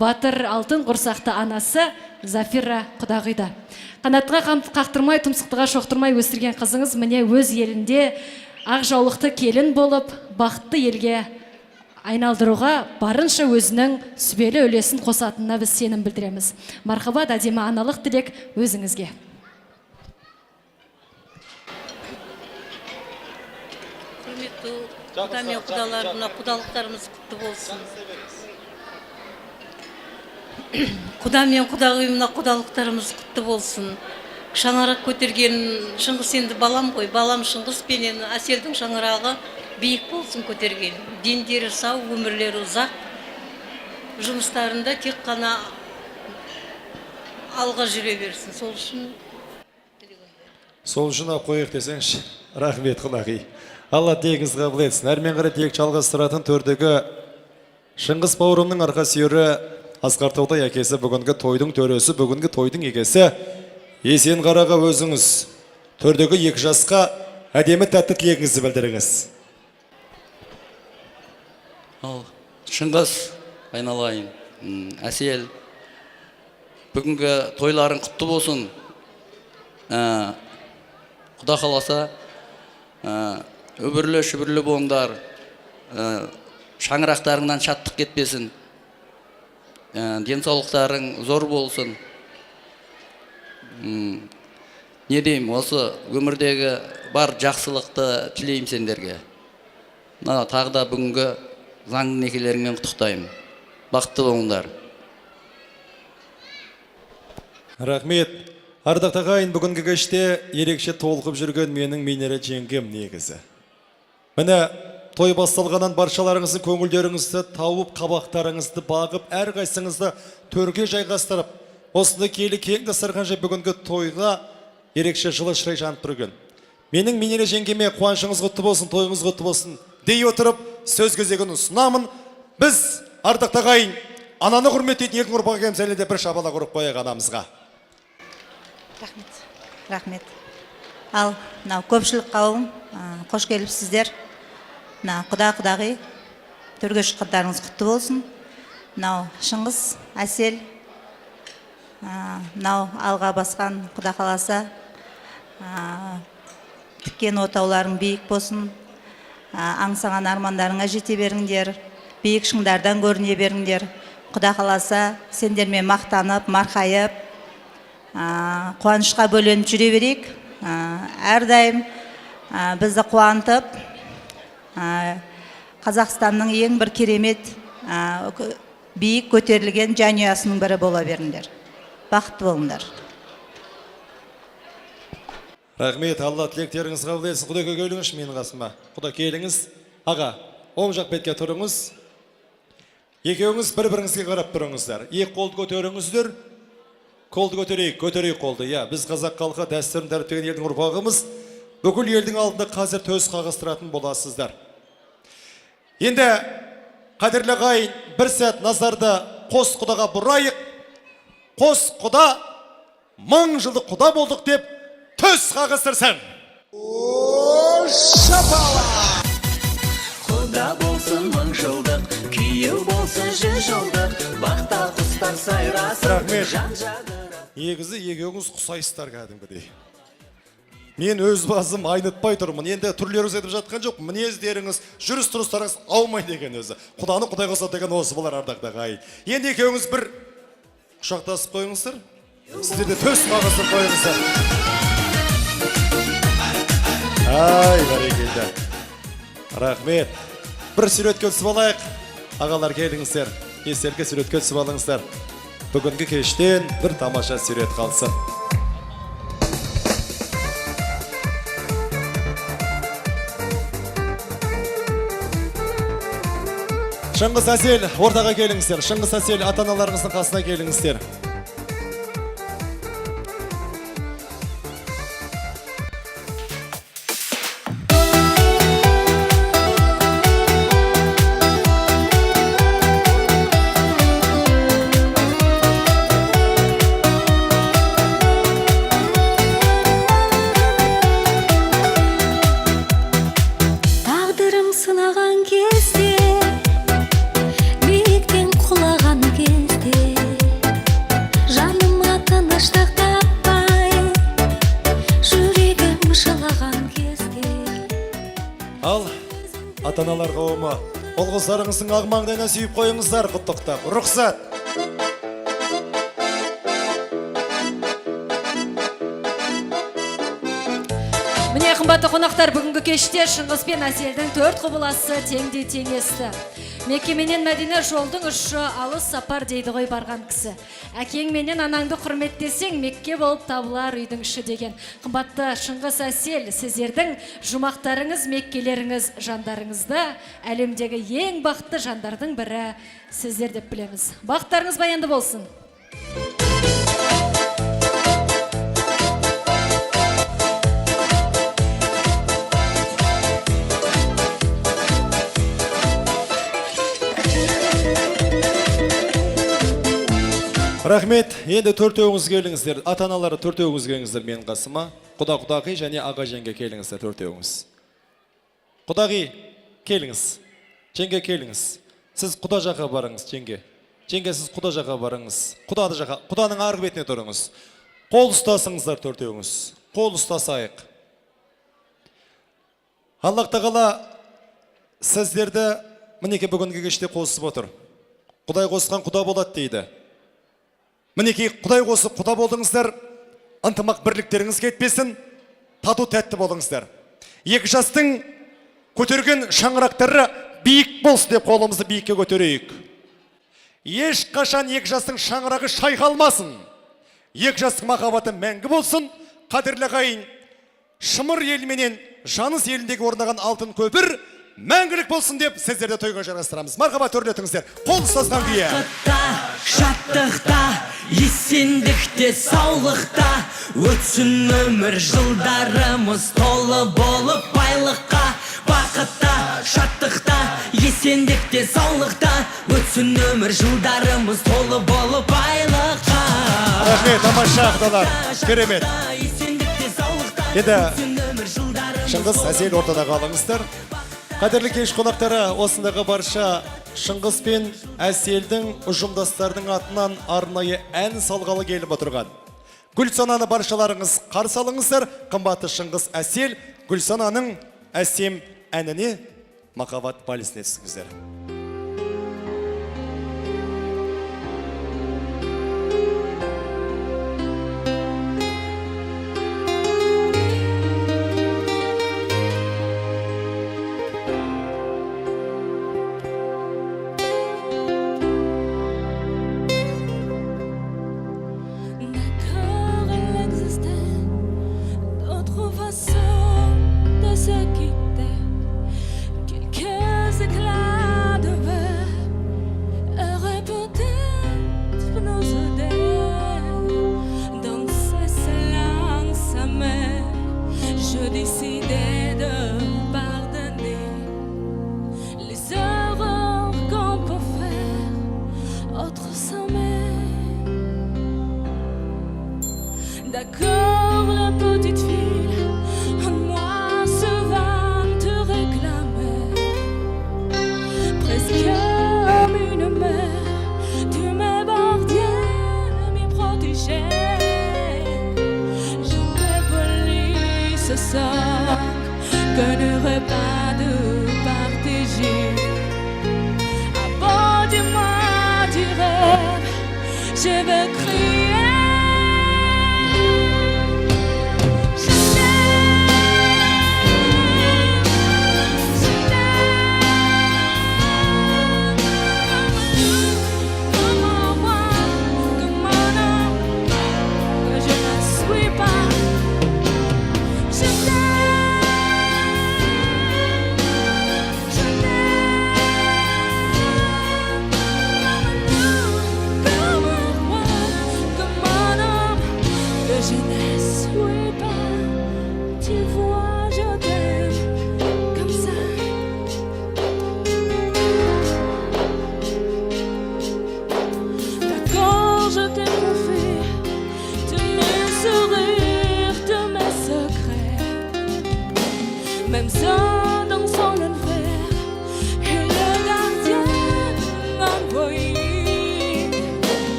батыр алтын құрсақты анасы Зафира құдағида. Қанатқа қақтырмай, тұмсықтыға шоқтырмай өсірген қызыңыз міне өз елінде ақ жаулықты келін болып, бақытты елге айналдыруға барынша өзінің сүбелі үлесін қосатынына біз сенім білдіреміз. Мархабат, әдемі аналық тілек өзіңізге.
Құрметті құда мен құдалар, мына құдалықтарымыз құтты болсын. Құда мен құдағи, мына құдалықтарымыз құтты болсын. Шаңырақ көтерген Шыңғыс енді балам ғой, балам Шыңғыс пенен Әселдің шаңырағы биік болсын көтерген. Дендері сау, өмірлері ұзақ. Жұмыстарында тек қана алға жүре берсін. Сол үшін
Сол үшін алып қояйық десеңші. Рахмет, құдағи. Алла тілегіңізді қабыл етсін. Әрмен қарай тілек жалғастыратын төрдегі Шыңғыс бауырымның арқа сүйері Асқар Таудай әкесі, бүгінгі тойдың төресі, бүгінгі тойдың егесі Есен Қараға өзіңіз төрдегі екі жасқа әдемі тәтті тілегіңізді білдіріңіз.
Ал Шыңғыс айналайын, Әсел, бүгінгі тойларың құтты болсын. Құда қаласа, үбірлі шүбірлі болыңдар, шаңырақтарыңнан шаттық кетпесін, денсаулықтарың зор болсын. Не деймін, осы өмірдегі бар жақсылықты тілеймін сендерге. Мына тағы да бүгінгі заңды некелеріңмен құттықтаймын. Бақытты болыңдар.
Рахмет. Ардақты ағайын, бүгінгі кеште ерекше толқып жүрген менің Минера жеңгем негізі. Міне, той басталғаннан баршаларыңыздың көңілдеріңізді тауып, қабақтарыңызды бағып, әрқайсыңызды төрге жайғастырып, осындай киелі кең дастархан жайып бүгінгі тойға ерекше жылы шырай жанып тұрген. Менің Минера жеңгеме қуанышыңыз құтты болсын, тойыңыз құтты болсын дей отырып, сөз кезегін ұсынамын. Біз, ардақты ағайын, ананы құрметтейтін екі ұрпақ екенбіз, әлі де бір шапалақ ұрып қояйық анамызға.
Рахмет. Рахмет. Ал, мынау көпшілік қауым, қош келіпсіздер. Мына құда құдағи, төрге шыққандарыңыз құтты болсын. Мынау Шыңғыс, Әсел, мынау алға басқан құда қаласа, тіккен отауларың биік болсын, аңсаған армандарыңа жете беріңдер, биік шыңдардан көріне беріңдер. Құда қаласа, сендермен мақтанып, марқайып, қуанышқа бөленіп жүре берейік. Әрдайым бізді қуантып, Қазақстанның ең бір керемет, биік көтерілген жанұясының бірі бола беріңдер. Бақытты болыңдар.
Рахмет, Алла тілектеріңіз қабыл етсін. Құдеке келіңізші менің қасыма. Құда келіңіз. Аға, оң жақ бетке тұрыңыз. Екеуіңіз бір-біріңізге қарап тұрыңыздар. Екі қолды көтеріңіздер. Қолды көтерейік, көтерейік қолды. Иә, біз қазақ халқы дәстүрін дәріптеген елдің ұрпағымыз. Бүкіл елдің алдында қазір төс қағыстыратын боласыздар. Енді, қадірлі ағайын, бір сәт назарды қос құдаға бұрайық. Қос құда мың жылдық құда болдық деп төс қағыстырсын.
Құда болсын мың жылдық, күйеу болсын жүз жылдық, бақта құстар сайрасын.
Рахмет.
Жан жадырап.
Негізі екеуіңіз ұқсайсыздар кәдімгідей. Мен өз басым айнытпай тұрмын. Енді түрлеріңіз айтып жатқан жоқ, мінездеріңіз, жүріс тұрыстарыңыз аумайды екен өзі. Құданы құдай қосады деген осы болар, ардақты ағайын. Енді екеуіңіз бір құшақтасып қойыңыздар. Сіздер де төс қағысып қойыңыздар. Ай, бәрекелді. Рахмет. Бір суретке түсіп алайық. Ағалар келіңіздер. Естелікке суретке түсіп алыңыздар. Бүгінгі кештен бір тамаша сурет қалсын. Шыңғыс, Әсел, ортаға келіңіздер. Шыңғыс, Әсел, ата-аналарыңыздың қасына келіңіздер.
Тағдырым сынаған кезде, биіктен құлаған кезде, жаныма тыныштық таппай, жүрегім жылаған кезде.
Ал, ата-аналар қауымы, ұл қыздарыңыздың ақ маңдайына сүйіп қойыңыздар құттықтап. Рұқсат.
Міне, қымбатты қонақтар, бүгінгі кеште Шыңғыс пен Әселдің төрт құбыласы теңде теңесті. Мекке менен Мәдина жолдың ұшы, алыс сапар дейді ғой барған кісі. Әкең менен анаңды құрметтесең, Мекке болып табылар үйдің іші деген. Қымбатты Шыңғыс, Әсел, сіздердің жұмақтарыңыз, меккелеріңіз жандарыңызда, әлемдегі ең бақытты жандардың бірі сіздер деп білеміз. Бақыттарыңыз баянды болсын.
Рахмет. Енді төртеуіңіз келіңіздер. Ата-аналары төртеуіңіз келіңіздер менің қасыма. Құда, құдағи және аға, жеңге келіңіздер төртеуіңіз. Құдағи келіңіз. Жеңге келіңіз. Сіз құда жаққа барыңыз, жеңге. Жеңге, сіз құда жаққа барыңыз. Құдады жаққа, құданың арғы бетіне тұрыңыз. Қол ұстасыңыздар төртеуіңіз. Қол ұстасайық. Аллах тағала сіздерді мінекей бүгінгі кеште қосып отыр. Құдай қосқан құда болады дейді. Мінекей Құдай қосып құда болдыңыздар, ынтымақ бірліктеріңіз кетпесін, тату тәтті болыңыздар. Екі жастың көтерген шаңырақтары биік болсын деп қолымызды биікке көтерейік. Ешқашан екі жастың шаңырағы шайқалмасын. Екі жастың махаббаты мәңгі болсын. Қадірлі ағайын, Шымыр еліменен Жаныс еліндегі орнаған алтын көпір мәңгілік болсын деп сіздерді тойға жарастырамыз. Мархабат, төрлетіңіздер. Қол ұстасқан күйі.
Бақытта, шаттықта, есендікте, саулықта өтсін өмір жылдарымыз толы болып байлыққа. Бақытта, шаттықта, есендікте, саулықта өтсін өмір жылдарымыз толы болып байлыққа.
Рахмет, тамаша құдалар. Керемет. Енді Шыңғыс, Әсел ортада қалыңыздар. Қадірлі кеш қонақтары, осындағы барша Шыңғыс пен Әселдің ұжымдастарының атынан арнайы ән салғалы келіп отырған Гүлсананы баршаларыңыз қарсы алыңыздар. Қымбатты Шыңғыс, Әсел, Гүлсананың әсем әніне махаббат вальсіне түсіңіздер.
D'accord, il existait d'autres façons de se quitter. Quelques éclats de verre auraient peut-être nous aider. Dans ce silence amer, je décidais de pardonner les erreurs qu'on peut faire autre sommet. D'accord, la petite fille en moi souvent te réclamait, presque comme une mère, tu me bordiais, me protégeais. Je t'ai volé ce sort que n'aurait pas de partager. Aborde-moi du rêve, je veux crier. Je t'aime, je t'aime, comme un loup, comme un roi, comme un homme que je ne suis pas. Je t'aime, je t'aime, comme un loup, comme un roi,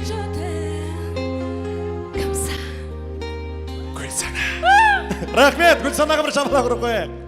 Je t'aime comme ça.
Гүлсана. Рахмет, Гүлсанаға бір шапалақ ұрып қояйық.